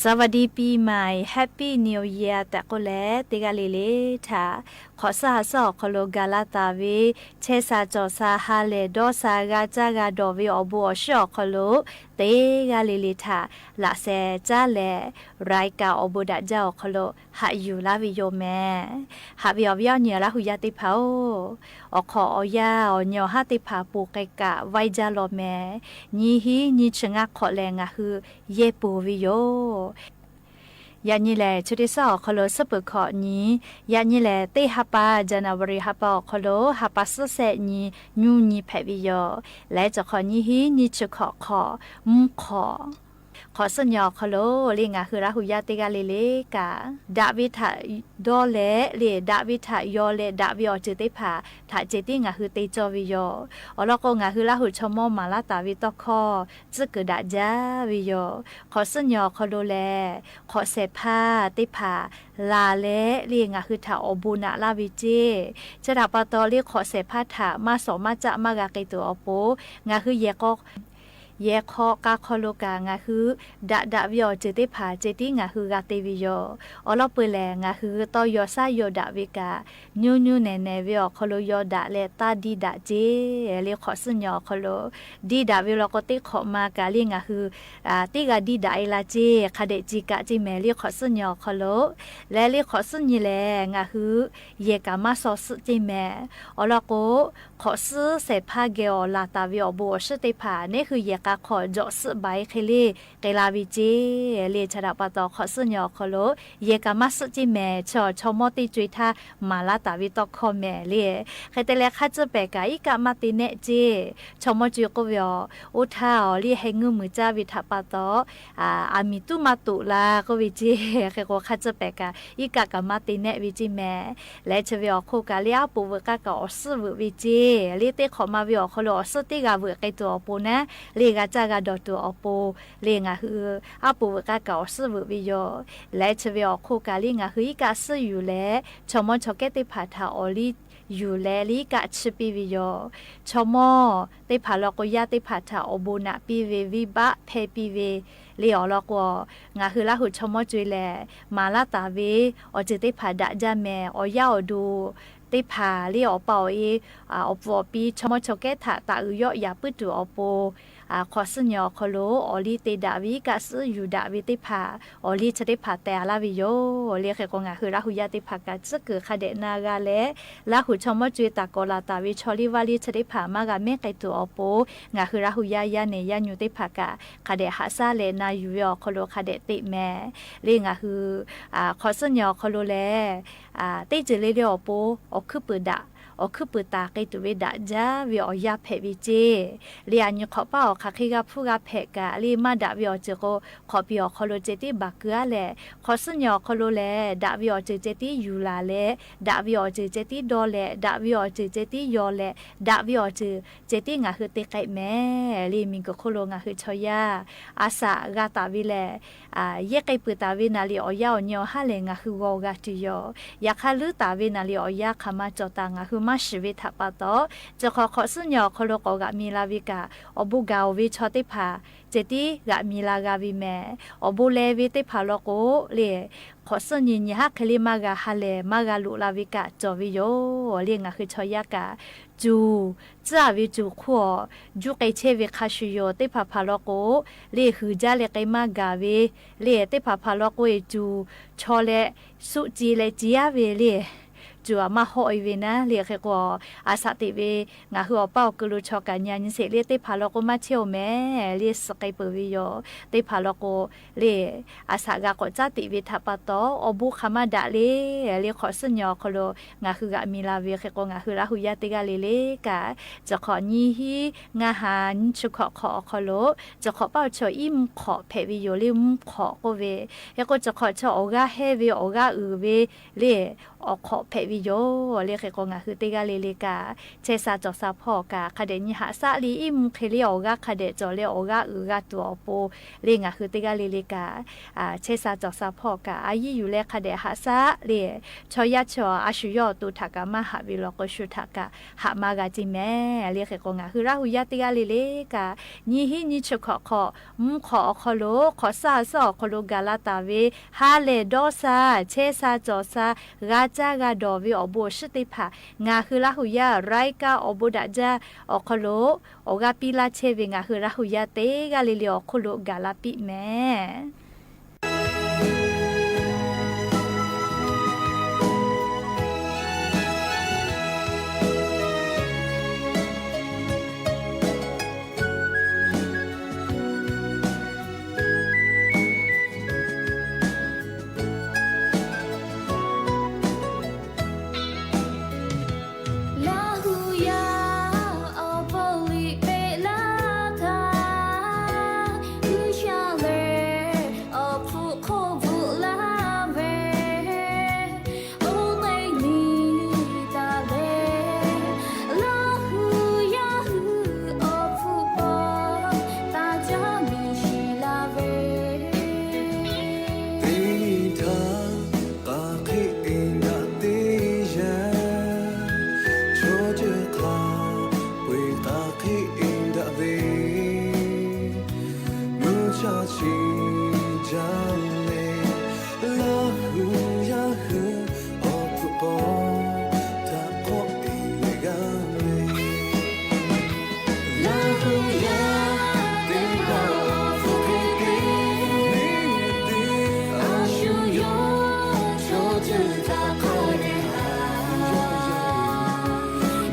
Sawˍvaˍdiˇ piˇ maˍ, Happy New Year tehꞈ k'oˆ leh, teˇ g'aˇ le le htaꞈ hk'awꞈ suhˉ ha suhˉ awˬ hk'aw lo gaˬ la taˍ ve, chehˇ sha cawˬ sha, ha lehˬ dawˇ sha, g'a caˇ g'a dawˬ ve awˬ bon awˬ shinˉ awˬ hk'aw lo, teˇ g'aˇ le le htaꞈ laꞈ sheh caˉ leh, รายการ awˬ bon daꞈ jaˇ awˬ hk'aw lo haꞈ yuˬ laˇ ve yoˬ mehˍ. Haꞈ ve awˬ viˉ awˬ nyi Laˇ hu yaˇ teˇ hpaˍ-oˬ, awˬ hk'awꞈ awˬ yanˇ awˬ nyi awˬ haˉ teˇ hpaˍ ponˬ k'ai kaꞈ vaiˇ jaˇ law mehˍ. Nyiˇ hinˉ nyiˇ chi ngaˇ hk'awꞈ lehˬ ngaˬ hui yehˇ ponˬ ve yoˬ. Yaꞈ nyi lehˬ, chi teˇ suhˉ awˬ hk'aw lo suhˉ peuˬ hkawꞈ nyi. Yaꞈ nyi lehˬ, teˇ ha pa January ha pa awˬ hk'aw lo ha pa suhˉ shehˆ nyi, nyuˇ nyi hpehꞈ ve yoˬ. Leh chi hk'awꞈ nyiˇ hinˉ nyiˇ chi hkawꞈ hk'awꞈ mvuhˇ hk'awꞈ, hk'awꞈ suhˉ nyi awˬ hk'aw lo le ngaˬ hui Laˇ hu yaˇ teˇ g'aˇ le le kaꞈ, daꞈ ve htaꞈ dawˇ leh le, daꞈ ve htaꞈ yaw leh, daꞈ ve awˬ ceuˬ teˇ hpaˍ htaꞈ ceh tiˉ ngaˬ hui te cawˇ ve yoˬ. Awˬ lawn k'o, ngaˬ hui Laˇ hu chaw mawˇ maˍ laˇ taˍ ve tawˇ hkawˇ tcuhˉ kuiˬ daꞈ jaˇ ve yoˬ. Hk'awꞈ suhˉ nyi awˬ hk'aw lo lehˬ, hk'awꞈ shehˍ hpaˇ teˇ hpaˍ laˬ leh le ngaˬ hui htaꞈ awˬ bon naꞈ laˇ ve ceˇ. Chi htaꞈ pa taw le hk'awꞈ shehˍ hpaˇ htaꞈ maˇ shawˍ maˇ caˆ maˇ g'a k'ai tuˬ awˬ pon, ngaˬ hui yehˬ hk'aw k'a hk'aw lo kaꞈ ngaˬ hui daꞈ daꞈ ve awˬ ceuˬ teˇ hpaˍ ceh tiˉ ngaˬ hui g'a te ve yoˬ. Awˬ lawn peuˬ lehˬ, ngaˬ hui tawˇ yaw shaˉ yaw daꞈ ve kaꞈ, nyu nyu nehˬ nehˬ ve awˬ hk'aw lo yaw daꞈ leh taˇ diˇ daꞈ ceˇ. Le hk'awꞈ suhˉ nyi awˬ hk'aw lo diˇ daꞈ ve law k'o, teˇ hk'awꞈ ma kaꞈ le ngaˬ hui teˇ g'a diˇ daꞈ e la ceˇ, hk'a dehꞈ ci kaꞈ ceˇ mehˍ. Le hk'awꞈ suhˉ nyi awˬ hk'aw lo leh, le hk'awꞈ suhˉ nyi lehˬ ngaˬ hui yehˬ kaꞈ maˇ shaw suhˆ ceˇ mehˍ. Awˬ lawn k'o, hk'awꞈ suhˉ shehˍ hpaˇ geh awˬ laˬ taˍ ve awˬ bon awˬ shinˉ teˇ hpaˍ neˉ hui yehˬ k'a hk'aw jawꞈ suhˆ baˬ e hk'e le k'ai la ve ceˇ. Le chi htaꞈ pa taw hk'awꞈ suhˉ nyi awˬ hk'aw lo yehˬ kaꞈ maˇ suhˆ ceˇ mehˍ. Chi awˬ chaw mawˇ teˇ co-e htaˇ maˍ laˇ taˍ ve tawˇ hkawˇ mehˍ le. Hk'e te leh hk'a tcuhˇ pehˍ kaꞈ iˉ kaˆ maˇ te nehˆ ceˇ. Chaw mawˇ co-e k'oˆ ve, Oˇ htaˇ awˬ liˇ heh ngeuˇ muiˬ caˇ ve htaꞈ pa taw, aˬ miˍ tuˉ maˇ toꞈ la k'oˆ ve ceˇ. Hk'e k'o hk'a tcuhˇ pehˍ kaꞈ iˉ kaˆ kaꞈ maˇ te nehˆ ve ceˇ mehˍ. Leh chi ve awˬ hk'oˆ kaꞈ le aˉ poꞈ veuꞈ k'aˇ kaꞈ awˬ suhˉ veuꞈ ve ceˇ. Le teˇ hk'awꞈ ma ve awˬ hk'aw lo awˬ suhˉ teˇ g'aˇ veuꞈ k'ai tuˬ awˬ pon naˉ, le g'a caˇ g'a dawˬ tuˬ awˬ pon, le ngaˬ hui aˉ poꞈ veuꞈ k'aˇ kaꞈ awˬ suhˉ veuꞈ ve yoˬ. Leh chi ve awˬ hk'oˆ kaꞈ le ngaˬ hui iˉ kaˆ suhˉ yuˬ leh, chaw mawˇ chaw kehˉ teˇ hpaˍ htaꞈ awˬ liˇ yuˬ leh le iˉ kaˆ chiˇ piˇ ve yoˬ. Chaw mawˇ teˇ hpaˍ law k'o, yaˇ teˇ hpaˍ htaꞈ awˬ bon naꞈ piˇ ve, venˇ baˆ hpehˇ piˇ ve, le awˬ lawn k'o, ngaˬ hui Laˇ hu chaw mawˇ co-e lehˬ maˍ laˇ taˍ ve awˬ ceuˬ teˇ hpaˍ daꞈ jaˇ mehˍ. Awˬ yaˇ awˬ duˬ teˇ hpaˍ le awˬ pa awˬ e, awˬ pfuhˍ awˬ pi chaw mawˇ chaw kehˉ htaꞈ taˍ uiˍ yawˆ yaꞈ puiˉ tuˬ awˬ pon, hk'awꞈ suhˉ nyi awˬ hk'aw lo awˬ liˇ te daꞈ ve iˉ kaˆ suhˉ yuˬ daꞈ ve teˇ hpaˍ awˬ liˇ chi teˇ hpaˍ teh a laˇ ve yoˬ. Le hk'e k'o ngaˬ hui Laˇ hu yaˇ teˇ hpaˍ kaꞈ tcuhˉ kuiˬ hk'a dehꞈ na g'a leh, Laˇ hu chaw mawˇ co-e taˍ kawꞈ laˬ taˍ ve chaw liˇ vaˇ liˇ chi teˇ hpaˍ maˇ g'a mehˉ k'ai tuˬ awˬ pon, ngaˬ hui Laˇ hu yaˇ yaˇ nehˬ yaˇ nyu teˇ hpaˍ kaꞈ hk'a dehꞈ haꞈ shaˉ leh na yuˬ ve awˬ hk'aw lo hk'a dehꞈ teꞈ mehˍ. Le ngaˬ hui hk'awꞈ suhˉ nyi awˬ hk'aw lo lehˬ, teˇ ceuˬ le le awˬ pon awˬ hkuiˉ puiˍ daꞈ, awˬ hkuiˉ puiˍ taˍ k'ai tuˬ ve daꞈ jaˇ ve awˬ yanˇ hpehꞈ ve ceˇ. Le aˬ nyi hk'awꞈ paˉ awˬ hk'aˬ hk'e g'a hpuˇ g'a hpehꞈ kaꞈ le maˇ daꞈ ve awˬ ceuˬ k'o, hk'awꞈ piˍ awˬ hk'aw lo ceh tiˉ baˬ keu-a leh, hk'awꞈ suhˉ nyi awˬ hk'aw lo lehˬ daꞈ ve awˬ ceuˬ ceh tiˉ yuˬ laˬ leh, daꞈ ve awˬ ceuˬ ceh tiˉ dawˇ leh, daꞈ ve awˬ ceuˬ ceh tiˉ yaw leh, daꞈ ve awˬ ceuˬ ceh tiˉ ngaˬ hui te k'ai mehˍ. Le miˬguiˬ hk'oˆ lo ngaˬ hui chaw yaˇ a shaꞈ g'a taˍ ve lehˬ, yehˇ k'ai peuˬ taˍ ve naˍ riˍ awˬ yanˇ awˬ nyi awˬ haˉ lehˬ ngaˬ hui g'aw g'a tuˬ yoˬ. Yaꞈ hk'aˇ leuˉ taˍ ve naˍ riˍ awˬ yanˇ hk'aˬ ma cawˬ taˍ ngaˬ hui maˇ shiˍ ve htaꞈ pa taw, chi hk'awꞈ hk'awꞈ suhˉ nyi awˬ hk'aw lo k'awꞈ g'aꞈ mi la ve kaꞈ, awˬ bon gaˬ-oˬ ve chaw teˇ hpaˍ ceh tiˉ g'aꞈ mi la g'a ve mehˍ. Awˬ bon leh ve teˇ hpaˍ law k'o, le hk'awꞈ suhˉ nyi nyi haˉ hk'e le maˇ g'a ha lehˬ maˇ g'a loꞈ la ve kaꞈ cawˬ ve yoˬ. Le ngaˬ hui chaw yaˇ kaꞈ cuˬ tcuhˉ-a ve cuˬ hk'oˆ awˬ juˇ k'ai chehˇ ve hk'a shuˍ yoˬ. Teˇ hpaˍ hpaˍ law k'o, le huiˍ jaˇ leh k'ai maˇ gaˬ ve, le teˇ hpaˍ hpaˍ law k'o e cuˬ chaw leh suˆ ci leh ci-a ve le, cuˬ aꞈ maˇ hawˆ e ve naˉ le. Hk'e k'o, a shaꞈ teꞈ ve ngaˬ hui awˬ paˇ awˬ kuiˬ lo chaw kaꞈ nyi nyi sheˍ le, teˇ hpaˍ law k'o maˇ chehˇ-oˬ mehˍ le, suh k'ai peuˬ ve yoˬ. Teˇ hpaˍ law k'o le, a shaꞈ g'a k'awꞈ caˉ teꞈ ve htaꞈ pa taw, awˬ bon hk'aˬ maˇ daꞈ le, le hk'awꞈ suhˉ nyi awˬ hk'aw lo ngaˬ hui g'aꞈ mi la ve. Hk'e k'o, ngaˬ hui Laˇ hu yaˇ teˇ g'aˇ le le kaꞈ, chi hk'awꞈ nyiˇ hinˉ ngaˇ ha nyiˇ chi hkawꞈ hk'awꞈ awˬ hk'aw lo, chi hk'awꞈ paˇ awˬ chaw iˉ mvuhˇ hk'awꞈ hpehꞈ ve yoˬ le, mvuhˇ hk'awꞈ k'oˆ ve. Hk'e k'o, chi hk'awꞈ chaw awˬ g'aˇ hehnˇ ve awˬ g'aˇ uiˍ ve le, awˬ hk'awꞈ hpehꞈ ve yoˬ le. Hk'e k'o, ngaˬ hui teˇ g'aˇ le le kaꞈ, chehˇ sha cawˬ sha hpawˇ kaꞈ hk'a dehꞈ nyi haꞈ shaˉ le, iˉ mvuhˇ hk'e le awˬ g'aˇ hk'a dehꞈ cawˬ leh awˬ g'aˇ uiˍ g'a tuˬ awˬ pon le, ngaˬ hui teˇ g'aˇ le le kaꞈ, chehˇ sha cawˬ sha hpawˇ kaꞈ a yiˉ yuˬ leh hk'a dehꞈ haꞈ shaˉ le. Chaw yaˇ chi a shu yawˇ awˬ to htaꞈ kaꞈ maˇ haꞈ ve law k'o, shu htaꞈ kaꞈ haꞈ maˇ g'a ceˇ mehˍ le. Hk'e k'o, ngaˬ hui Laˇ hu yaˇ teˇ g'aˇ le le kaꞈ, nyiˇ hinˉ nyiˇ chi hkawꞈ hk'awꞈ mvuhˇ hk'awꞈ awˬ hk'aw lo, hk'awꞈ shaˉ a shaˉ awˬ hk'aw lo gaˬ la taˍ ve ha lehˬ dawˇ sha, chehˇ sha cawˬ sha, g'a caˇ g'a dawˬ ve awˬ bon awˬ shiˉ teˇ hpaˍ ngaˬ hui Laˇ hu yaˇ รายการ awˬ bon daꞈ jaˇ awˬ hk'aw lo awˬ g'aˇ piˇ laˇ chehˇ ve ngaˬ hui Laˇ hu yaˇ teˇ g'aˇ le le awˬ hk'oˆ lo gaˬ la piˇ mehˍ. Laˇ hu yaˇ awˬ bon liꞈ peꞈ laˇ htaˇ, uˉ shaˉ leh awˬ hpfuhˇ hk'oˆ bvuhꞈ laˇ ve, oˇ teˇ nyi taˍ leh, Laˇ hu yaˇ hui awˬ hpfuhˇ paw taˇ caˉ miˬ shiˍ la ve, teˇ nyi htaˇ k'a hk'e te daꞈ teˇ yanˇ, chaw ceuˬ hk'a peu-eˬ k'a hk'e te daꞈ ve, mvuhˇ cha chi jaˇ leh, Laˇ hu yaˇ hui awˬ hpfuhˇ paw htaꞈ k'awꞈ te leh g'a ve, Laˇ hu yaˇ teˇ hpaˍ awˬ hpfuhˇ hk'e te, a shu yawˇ chaw ceuˬ htaꞈ k'awꞈ te haꞈ,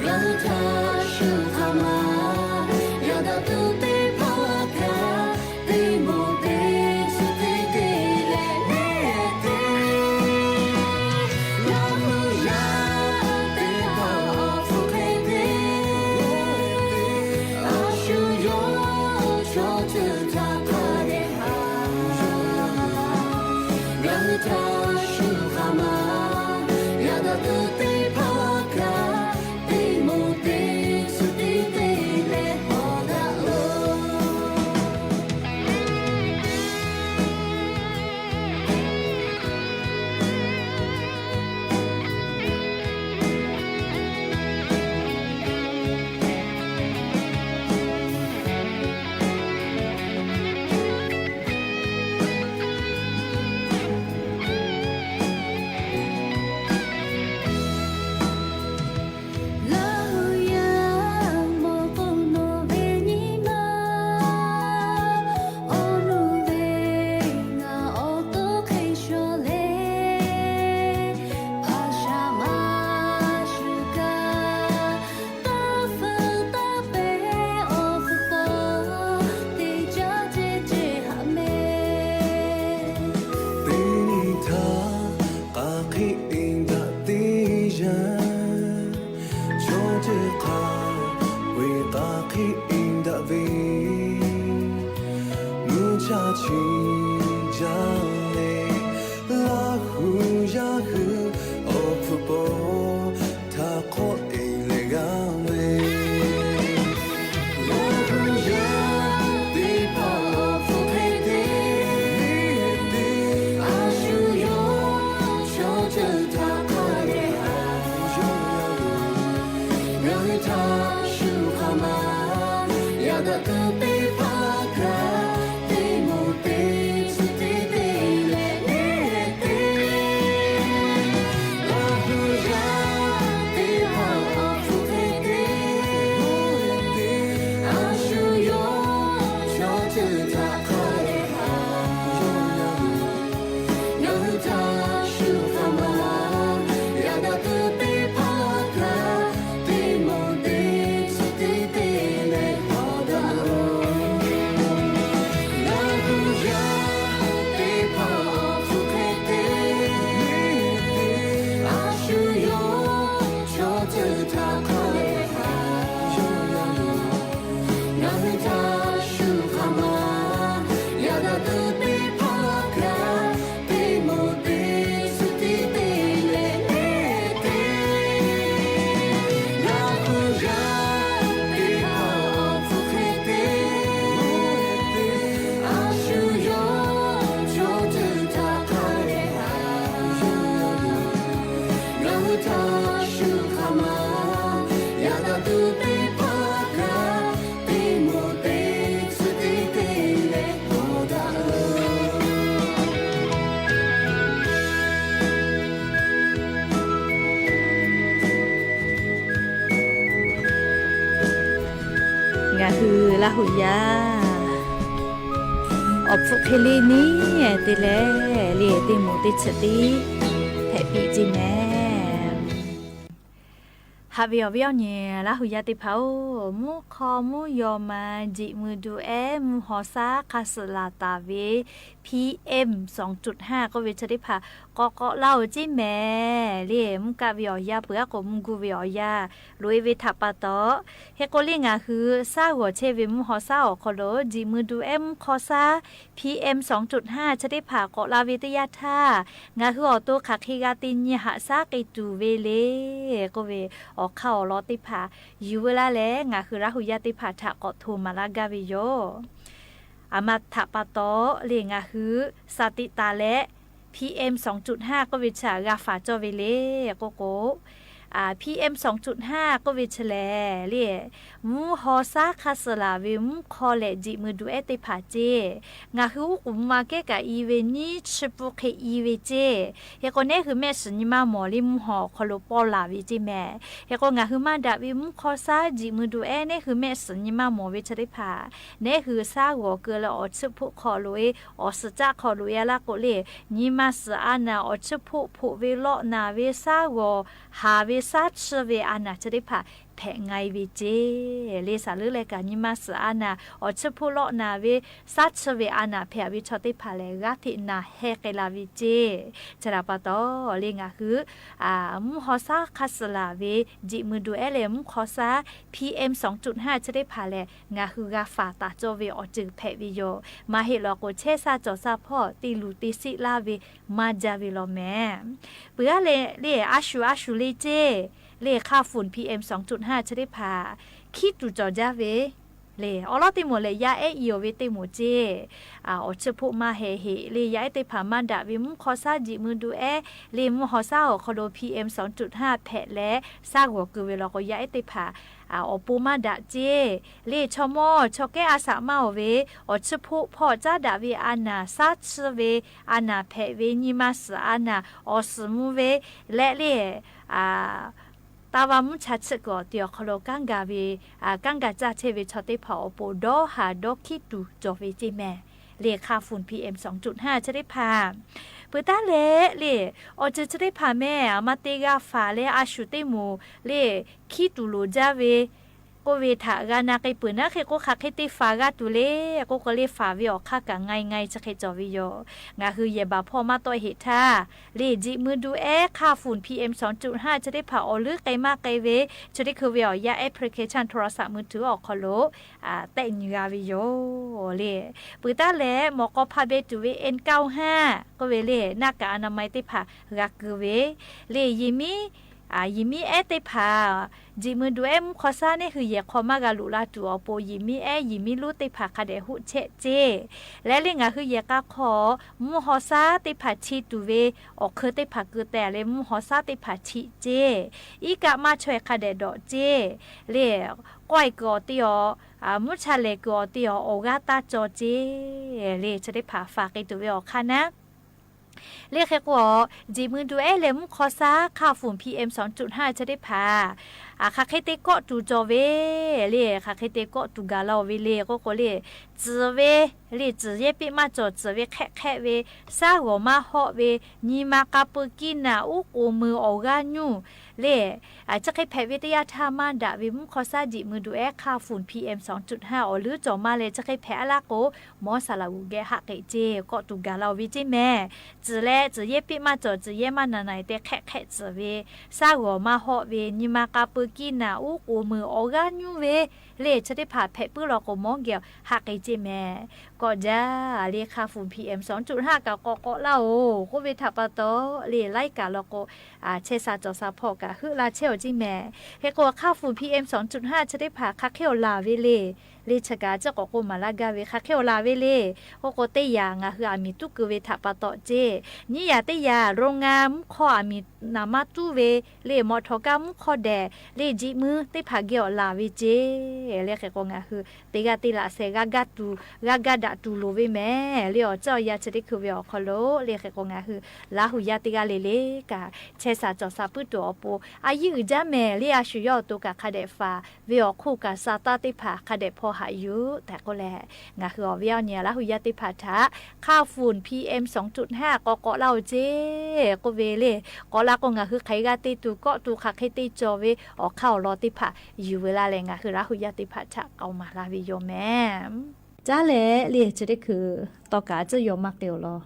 ngaˬ hui htaꞈ shu hk'aˬ ma yaꞈ daꞈ tuˬ teˇ hpaˍ kaꞈ, teˇ moˍ teˇ suhˍ teˇ te leh neˇ te, Laˇ hu yaˇ teˇ hpaˍ awˬ hpfuhˇ hk'e te, a shu yawˇ chaw ceuˬ htaꞈ k'awꞈ te haꞈ, ngaˬ hui htaꞈ shu hk'aˬ ma yaꞈ daꞈ tuˬ teˇ hpaˍ kaꞈ, teˇ moˍ teˇ suhˍ teˇ te leh k'awꞈ daꞈ loˬ. Laˇ hu yaˇ mawˬ k'o nawˬ ve nyi ma, awˬ nuˇ ve ngaˬ awˬ to hk'e shaw leh, a shaꞈ maˇ shuˍ kaꞈ, taˇ feu taˇ pehˍ awˬ hpfuhˇ paw teˇ caˉ ceh ceh haꞈ mehˍ. Teˇ nyi htaˇ k'a hk'e te daꞈ teˇ yanˇ, chaw ceuˬ hk'a peu-eˬ k'a hk'e te daꞈ ve, mvuhˇ cha chi jaˇ leh, Laˇ hu yaˇ hui awˬ hpfuhˇ paw htaꞈ k'awꞈ te leh g'a ve, Laˇ hu yaˇ teˇ hpaˍ awˬ hpfuhˇ hk'e te, a shu yawˇ chaw ceuˬ htaꞈ k'awꞈ te haꞈ, ngaˬ hui htaꞈ shu hk'aˬ ma yaꞈ daꞈ tuˬ teˇ hpaˍ kaꞈ, teˇ moˍ teˇ suhˍ teˇ te leh neˇ te, Laˇ hu yaˇ teˇ hpaˍ awˬ hpfuhˇ hk'e te, a shu yawˇ chaw ceuˬ htaꞈ k'awꞈ te haꞈ, ngaˬ hui htaꞈ shu hk'aˬ ma yaꞈ daꞈ tuˬ teˇ Ngaˬ hui htaꞈ shu hk'aˬ ma yaꞈ daꞈ tuˬ teˇ hpaˍ kaꞈ, teˇ moˍ teˇ suhˍ tiˉ te leh te. Laˇ huˍ yaˇ teˇ hpaˍ awˬ hpfuhˇ hk'e te, a shu yawˇ chaw ceuˬ htaꞈ hk'a dehꞈ haꞈ. Ngaˬ hui htaꞈ shu hk'aˬ ma yaꞈ daꞈ tuˬ teˇ hpaˍ kaꞈ, teˇ moˍ teˇ suhˍ tiˉ te leh k'oˆ daꞈ. Ngaˬ hui Laˇ huˍ yaˇ awˬ hpfuhˇ hk'e le neˇ te leh, le teˇ moˍ teˇ suhˍ tiˉ hpehꞈ piˇ ceˇ mehˍ. Haꞈ ve awˬ viˉ awˬ nyi Laˇ huˍ yaˇ teˇ hpaˍ-oˬ, mvuhˇ hk'aw mvuhˇ yaw ma jiꞈ mui du ehˉ mvuhˇ haw shaˉ hk'a suhˍ laˬ taˍ ve P M sawˍ cuꞈ haˇ k'oˆ ve chi teˇ hpaˍ k'awꞈ k'awꞈ la-oˬ ceˇ mehˍ. Le mvuhˇ kaˆ ve awˬ yanˇ peuˬ aˉ k'o mvuhˇ guˇ ve awˬ yanˇ loꞈ-e ve htaꞈ pa taw, hk'e k'o le ngaˬ hui shaˉ g'awˬ chehˇ ve mvuhˇ haw shaˉ awˬ hk'aw lo jiꞈ mui du ehˉ mvuhˇ hk'aw shaˉ P M sawˍ cuꞈ haˇ chi teˇ hpaˍ k'awꞈ la ve teˇ yanˇ htaˇ, ngaˬ hui awˬ to hk'aˬ hk'e g'a te nyi haꞈ shaˉ k'ai tuˬ ve le k'oˆ ve, awˬ hk'aˇ awˬ lawn teˇ hpaˍ yuˬ veu laˇ leh ngaˬ hui Laˇ huˍ yaˇ teˇ hpaˍ htaꞈ k'awꞈ hto maˍ laˇ gaˇ ve yoˬ. Aˬ ma htaꞈ pa taw le ngaˬ hui saˍ tiꞈ taˍ leh P M sawˍ cuꞈ haˇ k'oˆ ve chi htaꞈ g'a faˍ cawˇ ve le k'oˆ k'o, P M sawˍ cuꞈ haˇ k'oˆ ve chi lehˬ le, mvuhˇ haw shaˉ hk'a suhˍ laˬ ve mvuhˇ hk'aw leh jiꞈ mui du ehˉ teˇ hpaˍ ceˇ. Ngaˬ hui uˉ k'oˍ mvuh ma kehˉ kaꞈ i ve nyiˇ chi pun hk'e i ve ceˇ. Hk'e k'o nehˉ hui mehˆ shiˍ nyi ma mawˬ le mvuhˇ haw awˬ hk'aw lo paw laˬ ve ceˇ mehˍ. Hk'e k'o ngaˬ hui maˇ daꞈ ve mvuhˇ hk'aw shaˉ jiꞈ mui du ehˉ nehˉ hui mehˆ shiˍ nyi ma mawˬ ve chi teˇ hpaˍ, nehˉ hui shaˉ g'awˬ keu leh awˬ chiˇ hpoˆ hk'aw loꞈ-e, awˬ suhˍ caˆ hk'aw loꞈ-e a laˇ k'o le, nyi ma suhˍ a naˍ awˬ chiˇ hpoˆ hpoꞈ ve lawˆ naˍ ve shaˉ g'awˬ haˍ ve shaˉ chiˇ ve a naˍ chi teˇ hpaˍ hpehꞈ nga e ve ceˇ. Le saˍ leuˉ leh kaꞈ nyi ma suhˍ a naˍ awˬ chiˇ hpoˆ lawˆ naˍ ve shaˉ chiˇ ve a naˍ hpehꞈ ve chaw teˇ hpaˍ lehˬ g'aˇ hteꞈ naˬ heh k'ai la ve ceˇ. Chi htaꞈ pa taw le ngaˬ hui mvuhˇ haw shaˉ hk'a suhˍ laˬ ve jiꞈ mui du ehˉ leh mvuhˇ hk'aw shaˉ P M sawˍ cuꞈ haˇ chi teˇ hpaˍ lehˬ ngaˬ hui g'a faˍ taˍ cawˇ ve awˬ ceuˬ hpehꞈ ve yoˬ. Maˇ heˆ law k'o chehˇ sha cawˬ sha hpawˇ te luˬ te sheˆ laˇ ve maˇ jaˇ ve law mehˍ. Peuˬ aˉ leh le a shu a shu le ceˇ. Le hk'a funˍ P M sawˍ cuꞈ haˇ chi teˇ hpaˍ hkiˉ tuˬ cawˬ jaˇ ve le awˬ lawn teˇ moˍ lehˬ yaˇ ehˉ i-oˬ ve teˇ moˍ ceˇ. Awˬ chiˇ hpoˆ maˇ heh heꞈ le yaˇ ehˉ teˇ hpaˍ maˇ daꞈ ve mvuhˇ hk'aw shaˉ jiꞈ mui du ehˉ le mvuhˇ haw shaˉ awˬ hk'aw lo P M sawˍ cuꞈ haˇ hpehꞈ leh shaˉ g'awˬ keu ve law k'o yaˇ ehˉ teˇ hpaˍ awˬ pon maˇ daꞈ ceˇ. Le chaw mawˇ chaw kehˉ a shaꞈ maˇ-oˬ ve awˬ chiˇ hpoˆ hpawˇ caˉ daꞈ ve a naˍ shaˉ chiˇ ve a naˍ hpehꞈ ve nyi ma suhˍ a naˍ awˬ suhˍ mvuh ve leh le taˇ vaˇ mvuhˇ cha chiˆ kuiˬ awˬ te awˬ hk'aw lo kanˉ ga ve, kanˉ ga caˇ chehˇ ve chaw teˇ hpaˍ awˬ pon dawˇ haˍ dawˇ hkiˉ tuˬ cawˬ ve ceˇ mehˍ. Le hk'a funˍ P M sawˍ cuꞈ haˇ chi teˇ hpaˍ peuˬ taˉ leh le awˬ ceuˬ chi teˇ hpaˍ mehˍ aˬ ma te g'a faˍ leh a shu teˇ moˍ le hkiˉ tuˬ loˍ jaˇ ve k'oˆ ve htaꞈ g'a na k'ai peuˬ naˉ hk'e k'o hk'aˬ hk'e te faˍ g'a tuˬ le k'oˆ k'o le faˍ ve awˬ hk'aˇ kaꞈ nga e nga e chi hk'e cawˬ ve yoˬ. Ngaˬ hui yehˬ baˬ hpawˇ maˇ tawˆ heꞈ htaˇ le jiꞈ mui du ehˉ hk'a funˍ P M sawˍ cuꞈ haˇ chi teˇ hpaˍ awˬ leuˉ k'ai maˇ k'ai ve chi teˇ hkui ve awˬ yanˇ application โทรศัพท์มือถือ awˬ hk'aw lo tehˆ nyi g'a ve yoˬ le. Peuˬ taˉ leh mawꞈ k'aw hpa beh tuˬ ve เอ็น เก้าสิบห้า k'oˆ ve le หน้ากากอนามัย teˇ hpaˍ g'a keu ve le yehˬ miˉ yehˬ miˉ ehˉ teˇ hpaˍ jiꞈ mui du ehˉ mvuhˇ hk'aw shaˉ nehˉ hui yehˬ hk'aw maˇ g'a loꞈ la tuˬ awˬ pon yehˬ miˉ ehˉ yehˬ miˉ lonˉ teˇ hpaˍ hk'a dehꞈ hoˆ chehˆ ceˇ. Leh le ngaˬ hui yehˬ k'a hk'aw mvuhˇ haw shaˉ teˇ hpaˍ chi tuˬ ve awˬ hk'eun teˇ hpaˍ keu teh leh mvuhˇ haw shaˉ teˇ hpaˍ chi ceˇ. Iˉ kaˆ maˇ chaweh hk'a dehꞈ dawꞈ ceˇ. Le k'awehˬ kuiˬ awˬ te awˬ, mvuhˇ cha lehˬ kuiˬ awˬ te awˬ awˬ g'aˇ taˇ caw ceˇ. Le chi teˇ hpaˍ faˍ k'ai tuˬ ve awˬ hk'aˇ naˉ le hk'e k'o, jiꞈ mui du ehˉ leh mvuhˇ hk'aw shaˉ hk'a funˍ P M sawˍ cuꞈ haˇ chi teˇ hpaˍ hk'aˬ hk'e te kawˆ tuˬ cawˬ ve le hk'aˬ hk'e te kawˆ tuˬ gaˬ la-oˬ ve le k'oˆ k'o le, tcuhˍ ve le tcuhˍ yehˇ piˆ maˇ cawˬ tcuhˍ ve hk'ehˆ hk'ehˆ ve, shaˉ g'awˬ maˇ hawˆ ve, nyi ma k'a peu kiˇ naꞈ uˉ k'oˍ meuˬ awˬ g'aˇ nyuˇ le chi hk'e hpehꞈ ve teˇ yanˇ htaˇ maˇ daꞈ ve mvuhˇ hk'aw shaˉ jiꞈ mui du ehˉ hk'a funˍ P M sawˍ cuꞈ haˇ awˬ leuˉ cawˬ maˇ leh chi hk'e hpehꞈ a laˇ k'o, mawˇ saˍ laꞈ g'uˬ geh haˆ k'eꞈ ceˇ kawˆ tuˬ gaˬ la-oˬ ve ceˇ mehˍ. Tcuhˍ leh tcuhˍ yehˇ piˆ maˇ cawˬ tcuhˍ yehˇ maˇ naꞈ naꞈ te hk'ehˆ hk'ehˆ tcuhˍ ve, shaˉ g'awˬ maˇ hawˆ ve, nyi ma k'a peu kiˇ naꞈ uˉ k'oˍ meuˬ awˬ g'aˇ nyuˇ ve le chi teˇ hpaˍ hpehꞈ puiˉ law k'o mawˉ geh haꞈ k'ai ceˇ mehˍ. Kawꞈ jaˇ le, hk'a fuˍ PM sawˉ cuˆ haˉ kaꞈ k'awꞈ k'awꞈ laˇ-oˬ k'oˆ ve htaꞈ pa taw le, laiˉ kaꞈ law k'o chehˇ sha cawˬ sha hpawˇ kaꞈ heuˆ la chehˇ-oˬ ceˇ mehˍ. Hk'e k'o hk'a fuˍ PM sawˉ cuˆ haˉ chi teˇ hpaˍ hk'aˬ hk'e awˬ laˬ ve le. Le chi kaꞈ chi k'awꞈ k'oˆ maˍ laˇ gaˇ ve, hk'aˬ hk'e awˬ laˬ ve le. K'o k'o teˇ yanˇ ngaˬ hui aˬ miˍ tuˉ keu ve htaꞈ pa taw ceˇ. Nyiˇ yanˇ teˇ yanˇ โรงงาน mvuhˇ hk'awˇ aˬ miˍ naˍ maˇ tuˉ ve le, mawꞈ htawꞈ kaˇ mvuhˇ hk'awˇ dehꞈ le, jiꞈ mui teˇ hpaˍ geh awˬ laˬ ve ceˇ. Le hk'e k'o ngaˬ hui teˇ g'aˇ teˇ laꞈ sheh g'aˇ gaˇ tuˬ, g'aˇ gaˇ daꞈ tuˬ loˍ ve mehˍ le. Awˬ ceuˬ awˬ yanˇ chi teˇ hkui ve awˬ hk'aw lo le hk'e k'o ngaˬ hui Laˇ huˍ yaˇ teˇ g'aˇ le le kaꞈ chehˇ sha cawˬ sha puiˉ tuˬ awˬ pon a yiˇ uiˍ jaˇ mehˍ le. A shu yawˇ awˬ to kaꞈ hk'a dehꞈ faˍ ve awˬ hk'oˆ kaꞈ sa taˇ teˇ hpaˍ hk'a dehꞈ hpaw haꞈ yuˬ tehꞈ k'oˆ leh, ngaˬ hui awˬ viˉ awˬ nyi Laˇ huˍ yaˇ teˇ hpaˍ htaꞈ hk'a fuˍ PM sawˉ cuˆ haˉ k'awꞈ k'awꞈ laˇ-oˬ ceˇ k'oˆ ve le. K'awꞈ la k'o ngaˬ hui hk'aˬ hk'e g'aˇ te tuˬ kawˆ tuˬ hk'aˬ hk'e te cawˬ ve awˬ hk'aˇ awˬ lawn teˇ hpaˍ yuˬ ve laˇ leh, ngaˬ hui Laˇ huˍ yaˇ teˇ hpaˍ htaꞈ k'awꞈ maˍ laˇ ve yoˬ mehˍ. Caˉ leh le chi teˇ hkui tawˇ kaꞈ tcuhˇ yaw maˇ k'ai-oˬ law.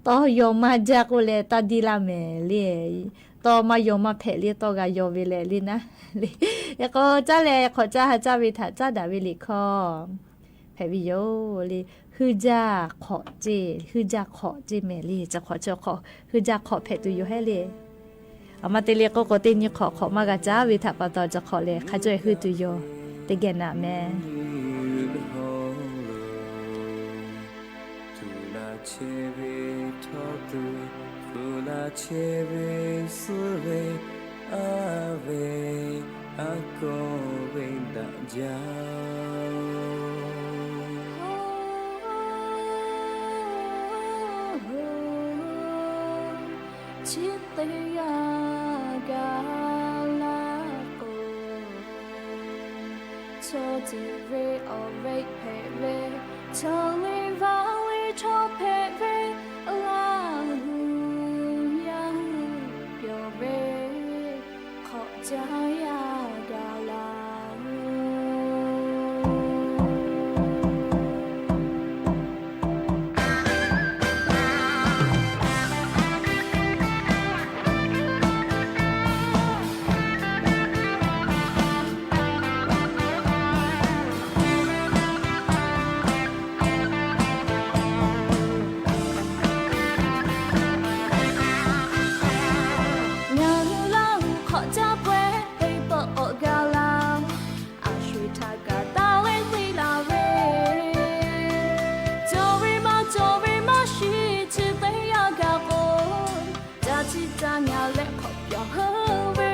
Tawˇ yaw maˇ jaˇ k'oˆ leh taˇ diˇ laˇ mehˍ le. Tawˇ maˇ yaw maˇ hpehꞈ le, tawˇ g'a yaw ve leh le naˉ le. Hk'e k'o caˉ leh hk'awꞈ caˇ ha caˇ ve htaꞈ caˉ daꞈ ve liꞈ hkawˇ hpehꞈ ve yoˬ le. Heuˆ jaˇ hk'awꞈ ceˇ, heuˆ jaˇ hk'awꞈ ceˇ mehˍ le. Chi hk'awꞈ chi hk'awꞈ heuˆ jaˇ hk'awꞈ hpehꞈ tuˬ yoˬ hehˉ le. Aˬ ma te le k'oˆ k'o teˇ nyi hk'awꞈ hk'awꞈ maˇ g'a caˉ ve htaꞈ pa taw, chi hk'awꞈ lehˬ hk'a caweh heuˆ tuˬ yoˬ. Teˇ geh naꞈ mehˍ. Tuˬ laˬ chehˇ ve htawˇ tuˬ, tuˬ laˬ chehˇ ve suhˉ ve, a ve, a kawˇ ve daꞈ jaˇ-oˬ. Chi teˇ yanˇ gaˬ la k'o, chaw ceuˬ ve awˬ ve hpehꞈ ve, chaw liˇ vaˇ ve chaw hpehꞈ ve, Laˇ huˍ yaˇ hui pawˬ ve hk'awꞈ caˇ yaˇ gaˬ la-oˬ. Ngaˬ hui Laˇ huˍ hk'awꞈ caˇ pawehˇ teˇ pawˆ k'awꞈ gaˬ la. A shu htaꞈ kaꞈ taˇ leh te laˬ ve, cawˬ ve maˇ cawˬ ve maˇ shiˍ chi teˇ yanˇ gaˬ k'o, caˇ chi caˇ nyi leh hk'awꞈ pawˬ heuˆ ve,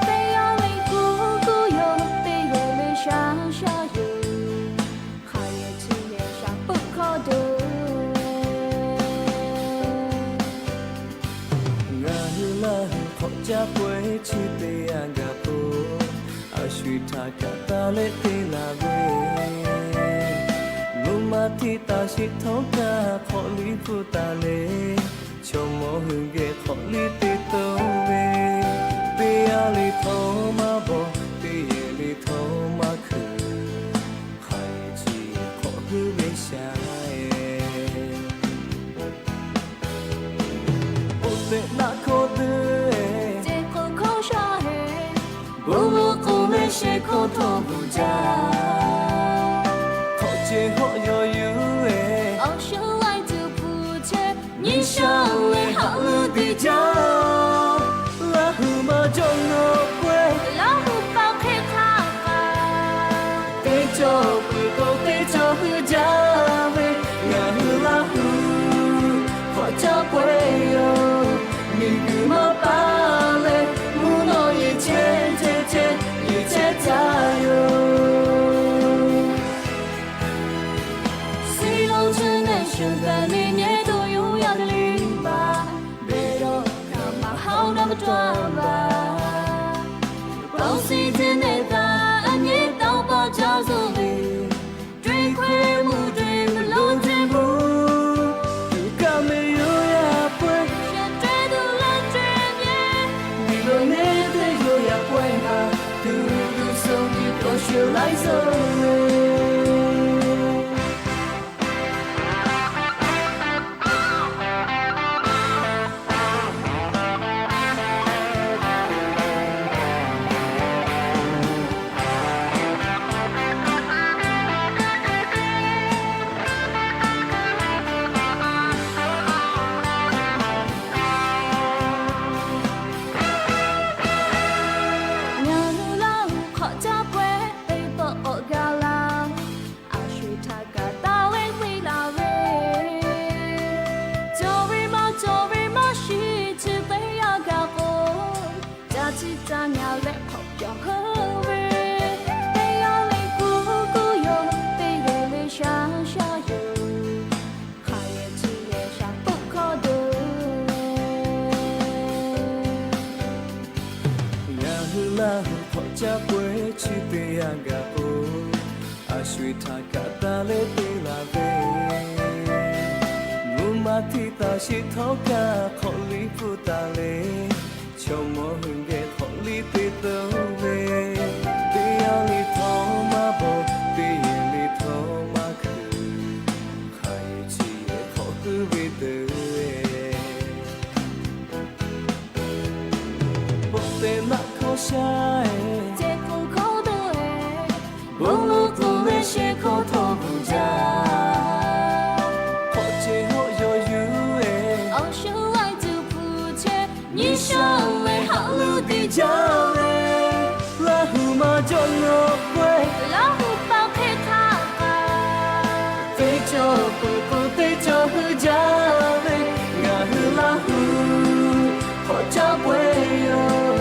teˇ yanˇ le kuˇ kuˇ yoˬ, teˇ yehˬ le sha sha yoˬ. Hk'a yehˬ chi yehˬ shaˍ peuˆ hkawˇ doˬ. Ngaˬ hui Laˇ huˍ hk'awꞈ caˇ pawehˇ chi teˇ yanˇ gaˬ k'o, a shu htaꞈ kaꞈ taˇ leh te laˬ ve, mvuhˇ maˇ hteˇ taˍ sheˍ htawˇ kaꞈ hk'awꞈ liˇ hpu taˍ le. Chaw mawˇ hui geh hk'awꞈ liˇ te toˇ ve, teˇ yanˇ le htawˇ maˇ bawˬ, teˇ yehˬ le htawˇ maˇ hkeuꞈ, hk'a yehˬ chi hk'awꞈ heuˆ ve shaˍ. Oˇ teꞈ naˆ hkawˇ te, ceˬ hk'awꞈ hkawˇ shaˍ heˍ, bon lo k'oˍ leh shehˍ hkawˇ htawˇ bvuhꞈ jaˇ. Hk'awꞈ ceˬ hawˆ yaw yuˬ ve, awˬ shuˍ laiˉ tuˬ hpu chehˇ, nyi sha ve haꞈ uˉ te jaˇ. Laˇ huˍ maˇ jawˇ nawˬ pawehˇ, Laˇ huˍ paˍ hk'e hk'a k'a, teˇ cawˬ peuˬ k'o teˇ cawˬ heuˆ jaˇ ve, ngaˬ hui Laˇ huˍ hk'awꞈ caˇ pawehˇ yoˬ. Miˬguiˬ maˇ paˍ leh mvuhˇ naw yeˬ chehˇ chehˇ chehˇ, yeˬ chehˇ caˇ yoˬ. စီးလုံးချင်တဲ့ ရှင်သန်နေမြဲ တို့ရိုးရာဓလေ့ပါ ဘယ်တော့မှ ဟောင်းတမတွားပါ ပေါင်းစည်းခြင်းနဲ့သာ အမြဲတောင်းပကြစို့လေ တွေးခွဲမှုတွေ မလိုချင်ဘူး သူကမရိုးရာပွဲ ရှင်တွဲသူလမ်းတွဲမြဲ ဒီလိုနဲ့ သစ်ရိုးရာပွဲမှာ သူသူဆုံးပြီး ပျော်ရွှင်လိုက်စို့ Gaˬ k'o, a sho-eˬ htaꞈ kaꞈ taˇ leh te laˬ ve, mvuhˇ maˇ htiˇ taˍ sheˍ htawˇ kaꞈ hk'awꞈ liˇ hpu taˍ le. Chaw mawˇ hui geh hk'awꞈ liˇ te tcuh ve, teˇ yanˇ le htawˇ maˇ bawˬ, teˇ yanˇ le htawˇ maˇ hkuiˬ, hk'aˬ yehˬ chi yehˬ hk'awꞈ kuiˉ ve te ve. Bon te naˆ hkawˇ shaˉ-e, ceh k'oˍ hkawˇ dawˇ-e, bon lo k'oˍ ve shehˍ hkawˇ htawˇ bvuhˬ jaˇ. Hk'awꞈ ceh hawˆ yaw yuˬ-e, awˬ shu laiˉ tuˬ hpu chehˇ, nyi sha ve haꞈ luˇ te jaˇ ve, Laˇ huˍ maˇ jawˇ nawˬ pawehˇ, Laˇ huˍ paˍ hk'e htaꞈ k'a, teˇ cawˬ peuˬ k'o teˇ cawˬ hui jaˇ ve, ngaˬ hui Laˇ huˍ hk'awꞈ caˉ pawehˇ yoˬ.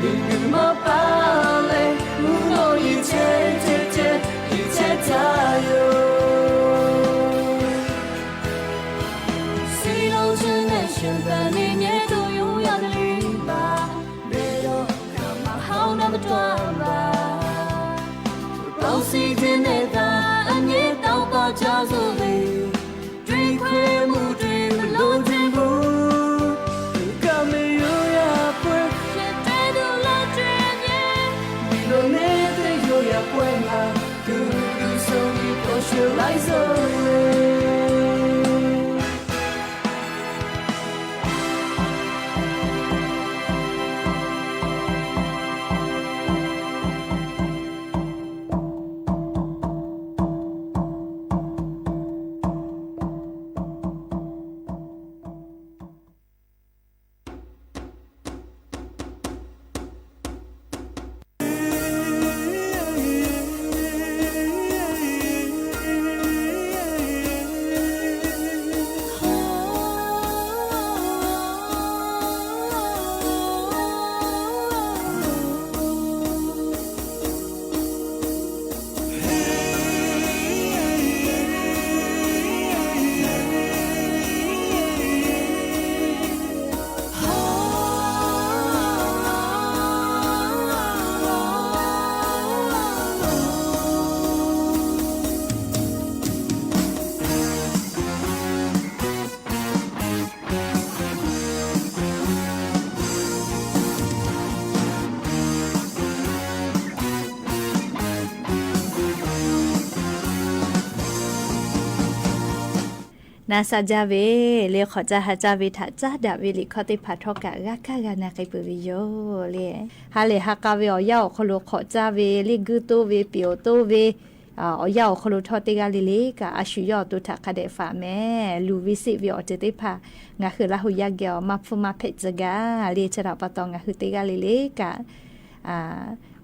Miˬguiˬ maˇ paˍ leh, mvuhˇ naw-e chehˇ chehˇ chehˇ, iˉ chehˇ caˇ yoˬ. Silo chehˇ leh shehˍ hpaˇ neˇ nyi tuˬ yoˬ yaˇ le baˬ, beˬ yawˇ kaꞈ maˇ haoˬ naˇ maˇ tuˬ baˬ. Tawˇ siˍ te nehˬ kaꞈ a nyi tawˇ pa caˇ zuhˆ ve, tuꞈ hk'e mvuhˇ tuꞈ lo tuꞈ bon, tuꞈ kaˇ meh yoˬ yaˇ pawehˇ, shehˍ hpehꞈ tuˬ laˇ ceh nyi, miˬ lo neˇ teˇ yoˬ yaˇ pawehˇ maˇ, tuꞈ tuꞈ suh ve tawˇ shuˍ laiˉ suh ve. Na sha jaˇ ve le, hk'awꞈ caˇ ha caˇ ve htaꞈ caˉ daꞈ ve liꞈ hkawˇ teˇ hpaˍ htawˇ kaꞈ g'a kaˇ g'a na k'ai peuˬ ve yoˬ le. Ha lehˬ ha k'a ve awˬ yanˇ awˬ hk'aw lo hk'awꞈ caˇ ve le, guiˇ toˇ ve, piˍ awˬ toˇ ve, awˬ yanˇ awˬ hk'aw lo htawˇ teˇ g'aˇ le le kaꞈ a shu yawˇ awˬ to htaꞈ hk'a dehꞈ faˍ mehˍ. Luˬ ve seˆ ve awˬ ceuˬ teˇ hpaˍ ngaˬ hui Laˇ huˍ yaˇ geh awˬ maˇ hpfuhˇ maˇ hpehꞈ tcuh gaˇ le. Chi htaꞈ pa taw ngaˬ hui teˇ g'aˇ le le kaꞈ,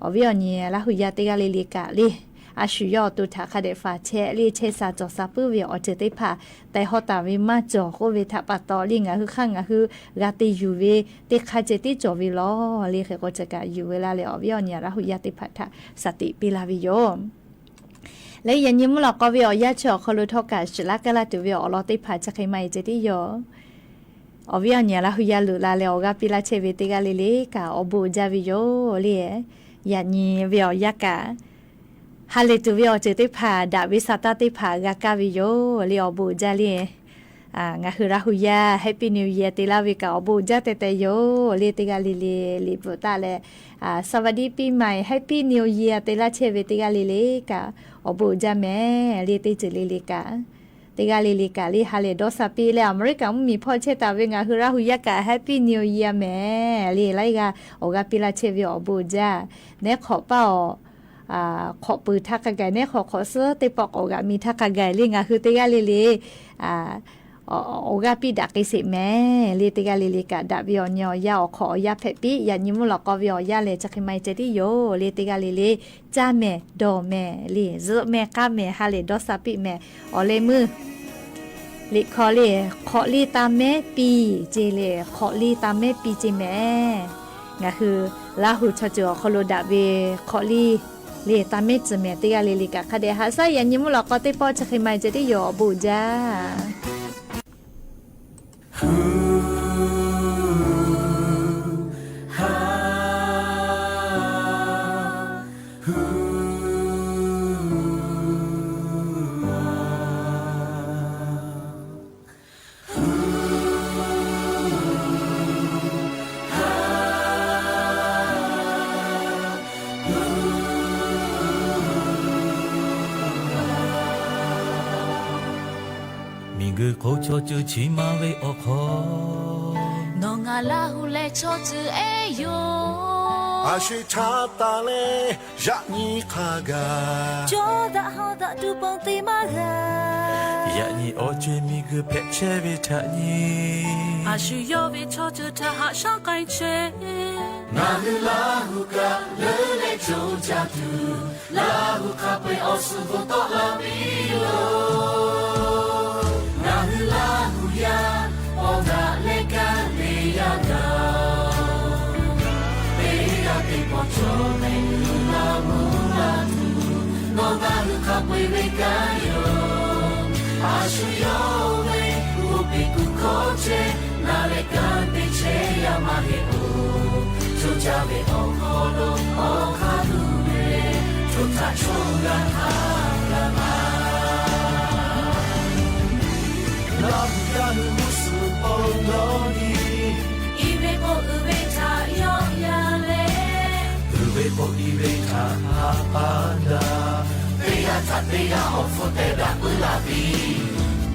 awˬ viˉ awˬ nyi Laˇ huˍ yaˇ teˇ g'aˇ le le kaꞈ le, a shu yawˇ awˬ to htaꞈ hk'a dehꞈ faˍ chehˇ le, chehˇ sha cawˬ sha puiˉ ve awˬ ceuˬ teˇ hpaˍ teh haw taˍ ve maˇ cawˬ k'oˆ ve htaꞈ pa taw le, ngaˬ hui hk'aˇ ngaˬ hui g'a te yuˬ ve teˇ hk'aˇ ceh tiˉ cawˬ ve lawˬ le. Hk'e k'o chi kaꞈ yuˬ ve laˇ leh awˬ viˉ awˬ nyi Laˇ huˍ yaˇ teˇ hpaˍ htaꞈ shaˍ tiꞈ piˇ laˇ ve yoˬ. Leh yaꞈ nyi mvuhˇ lawꞈ k'aw ve awˬ yanˇ chi awˬ hk'aw lo htawˇ kaꞈ shiˍ laˇ kaˇ laˇ tuˬ ve awˬ lawn teˇ hpaˍ chi hk'e maˇ heˆ ceh tiˉ yoˬ. Awˬ viˉ awˬ nyi Laˇ huˍ yaˇ loꞈ la leh awˬ g'aˇ piˇ laˇ chehˇ ve teˇ g'aˇ le le kaꞈ awˬ bon uiˍ jaˇ ve yoˬ le. Yaꞈ nyi ve awˬ yanˇ kaꞈ ha lehˬ tuˬ ve awˬ ceuˬ teˇ hpaˍ daꞈ ve sa taˇ teˇ hpaˍ g'a kaˇ ve yoˬ le. Awˬ bon uiˍ jaˇ le. Ngaˬ hui Laˇ huˍ yaˇ Happy New Year te laˇ ve kaꞈ awˬ bon uiˍ jaˇ teh teh yoˬ le. Teˇ g'aˇ le le liꞈ bvuhꞈ taˆ leh สวัสดีปีใหม่ Happy New Year te laˇ chehˇ ve teˇ g'aˇ le le kaꞈ awˬ bon uiˍ jaˇ mehˍ le. Teˇ ceuˬ le le kaꞈ teˇ g'aˇ le le kaꞈ le ha lehˬ dawˇ sha piˇ leh Aˍmeˍriˆkaꞈ mvuhˇmiˬ hpawˇ chehˇ taˍ ve ngaˬ hui Laˇ huˍ yaˇ kaꞈ Happy New Year mehˍ le. Laiˉ g'aˇ awˬ g'aˇ piˇ laˇ chehˇ ve awˬ bon uiˍ jaˇ. Nehˉ hk'awꞈ paˇ awˬ hk'awꞈ peuˬ htaˇ hk'a gaˬ, nehˉ hk'awꞈ hk'awꞈ suhˉ teˇ pawˆ k'awꞈ g'aꞈ mi htaˇ hk'a gaˬ le ngaˬ hui teˇ g'aˇ le le awˬ g'aˇ piˇ daꞈ k'ai sheˍ mehˍ le. Teˇ g'aˇ le le kaꞈ daꞈ ve awˬ nyi awˬ yanˇ awˬ hk'awꞈ awˬ yanˇ hpehꞈ piˇ. Yaꞈ nyi mvuhˇ lawꞈ k'aw ve awˬ yanˇ lehˬ chi hk'e maˇ heˆ ceh tiˉ yoˬ le. Teˇ g'aˇ le le caˇ mehˍ dawˬ mehˍ le, zuhꞈ mehˍ k'aˇ mehˍ ha lehˬ dawˇ sha piˇ mehˍ. Awˬ leh meuˇ liꞈ hkawˇ le, hk'awꞈ liˇ taˇ mehˉ piˇ ce le, hk'awꞈ liˇ taˇ mehˉ piˇ ce mehˍ. Ngaˬ hui Laˇ huˍ chaw ceuˬ awˬ hk'aw lo daꞈ ve hk'awꞈ liˇ le taˇ mehˉ tcuh mehˍ. Teˇ g'aˇ le le kaꞈ hk'a dehꞈ haꞈ shaˉ. Yaꞈ nyi mvuhˇ lawꞈ k'aw teˇ pawˆ chi hk'e maˇ heˆ ceh tiˉ yoˬ. Awˬ bon uiˍ jaˇ. G'uiˬ k'o chaw ceuˬ chi ma ve awˬ hk'aw, nawˬ ngaˬ Laˇ huˍ leh chaw ceuˬ ehˉ yoˬ. A shu htaˇ taˍ leh yaꞈ nyi hk'a gaˬ, cawˇ daꞈ haw daꞈ tuˬ ponˬ te maˇ g'a. Yaꞈ nyi awˬ co-e miˬguiˬ hpehꞈ chehˇ ve htaꞈ nyi, a shu yawˇ ve chaw ceuˬ htaꞈ haꞈ shaˉ k'ai chehˇ. Ngaˬ hui Laˇ huˍ kaꞈ leuˉ leh co caˇ tuˬ, Laˇ huˍ hk'a peu-eˬ awˬ suhˍ bvuhꞈ tawˆ la piˇ yoˬ. Ngaˬ hui Laˇ huˍ yaˇ paw daꞈ leh kaˇ ve yaˇ gaˬ, teˇ g'aˇ teˇ pawˆ cawˬ leh g'uiˬ la mvuhˇ la tuˬ, nawˬ ngaˬ hui hk'a peu-eˬ ve kanˉ yoˬ. A shu yawˇ ve g'oˇ piˇ kuˬ hkawˇ chehˇ, na leh kanˉ te chehˇ yaˇ maˇ heˆ-oˬ. Co caˇ ve awˬ hk'aw lo awˬ hk'aˇ tuˬ ve, co caˇ chaw g'a htaˇ g'a ma. Laˇ huˍ yaˇ hui g'uˇ suhˍ awˬ lawn nyi, i ve k'o uiˍ ve htaꞈ yawˆ yan leh, uiˍ ve k'o i ve htaꞈ haꞈ pa daꞈ. Teˇ g'aˇ htaꞈ teˇ g'aˇ awˬ hpfuhˇ te daꞈ puiˉ la piˇ.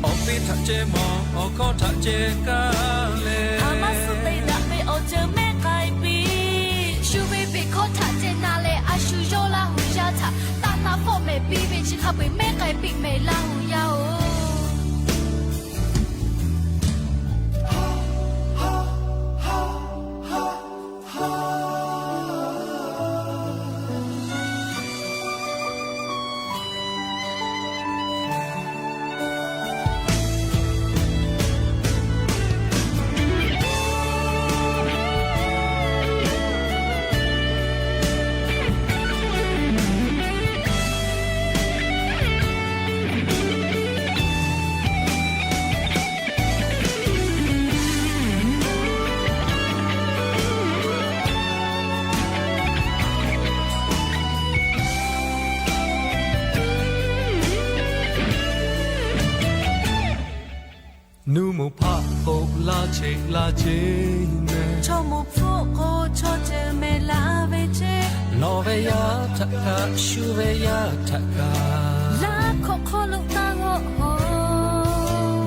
Awˬ piˇ htaꞈ ceh mawˬ, awˬ hkawˇ htaꞈ ceh kaˇ leh, a maˇ suh te daꞈ ve awˬ ceuˬ mehˉ k'ai piˇ. Shu ve peꞈ hkawˇ htaꞈ ceh na leh, a shu yawˇ Laˇ huˍ yaˇ htaꞈ taˇ na hpawˆ mehˍ piˇ ve chi hk'a peu-eˬ mehˉ k'ai piˇ mehˍ Laˇ huˍ yaˇ-oˬ. Nuˇ moˍ hpaˆ k'o laˇ cheꞈ laˇ cheˇ meh, chaw moˍ hpfuhˆ k'o chaw ceuˬ mehˍ la ve ceˇ. Lawˬ ve yaˇ htaꞈ kaꞈ shu ve yaˇ htaꞈ kaꞈ, laˇ hk'awꞈ hk'aw lo taˇ g'awˆ hawˬ.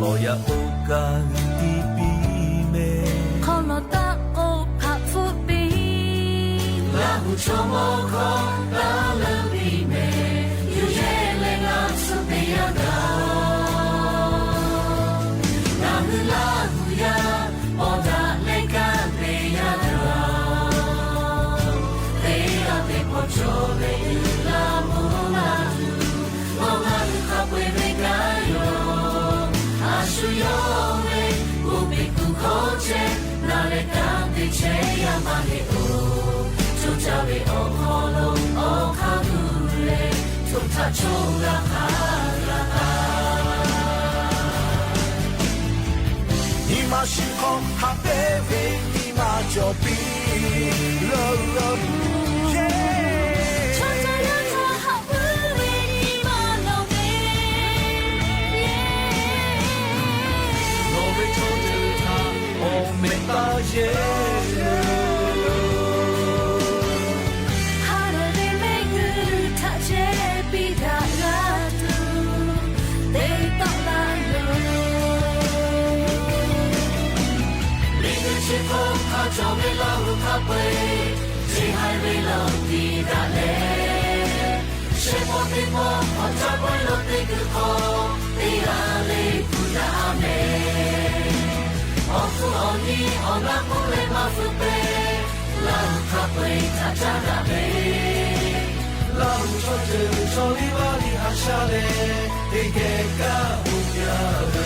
Lawˬ yaꞈ k'o kaꞈ g'uiˬ tiˇ piˇ meh, hk'aw lawˬ taˆ k'o hpaꞈ hpfuhˆ piˇ. Laˇ huˍ chaw mawˇ hkawˇ taˇ leuˉ piˇ meh, yuˬ yehˇ leh g'a tsuhˇ te yaˇ gaˬ. Ngaˬ hui Laˇ huˍ yaˇ paw daꞈ leh kaˇ ve yaˇ gaˬ. Teˇ g'aˇ teˇ pawˆ cawˬ leh g'uiˬ la mvuhˇ la tuˬ, nawˬ ngaˬ hui hk'a peu-eˬ ve kanˉ yoˬ. A shu yawˇ ve g'oˇ piˇ kuˬ hkawˇ chehˇ, na leh kanˉ te chehˇ yaˇ maˇ heˆ-oˬ. Co caˇ ve awˬ hk'aw lo awˬ hk'aˇ tuˬ leh, co caˇ chaw g'a hk'aˇ g'a hk'aˇ. Nyi ma shiˍ hk'aw haꞈ pehnˇ ve nyi ma cawˬ piˇ lawˬ lawˬ. Chaw caˇ yaˇ htaꞈ haꞈ puiˉ ve nyi ma lawˬ ve, lawˬ ve chaw ceuˬ htaꞈ awˬ mehˍ taˇ yehˇ. Ha lehˬ ve mehˆ g'uˇ htaꞈ chehˇ piˇ daꞈ g'a tuˬ, teˇ tawˆ la loˬ. Miˬ guiˬ chi hk'oˆ hk'a cawˬ ve Laˇ huˍ hk'a peu-eˬ, chi haiˬ ve lawˬ tiˍ daꞈ leh, shehˆ pawˆ teˇ pawˆ hk'awꞈ caˇ pawehˇ lo teˇ kuiˬ hk'aw, teˇ g'aˇ le kuˬ daꞈ a mehˍ. Awˬ hpfuhˇ awˬ nyi awˬ na k'oˆ leh maˇ feu pehˇ, Laˇ huˍ hk'a peu-eˬ htaꞈ caˇ daꞈ ve, Laˇ huˍ chaw ceuˬ chaw liˇ vaˇ liˇ haꞈ shaˉ leh, teˇ geh kaˇ oˇ yaˇ ve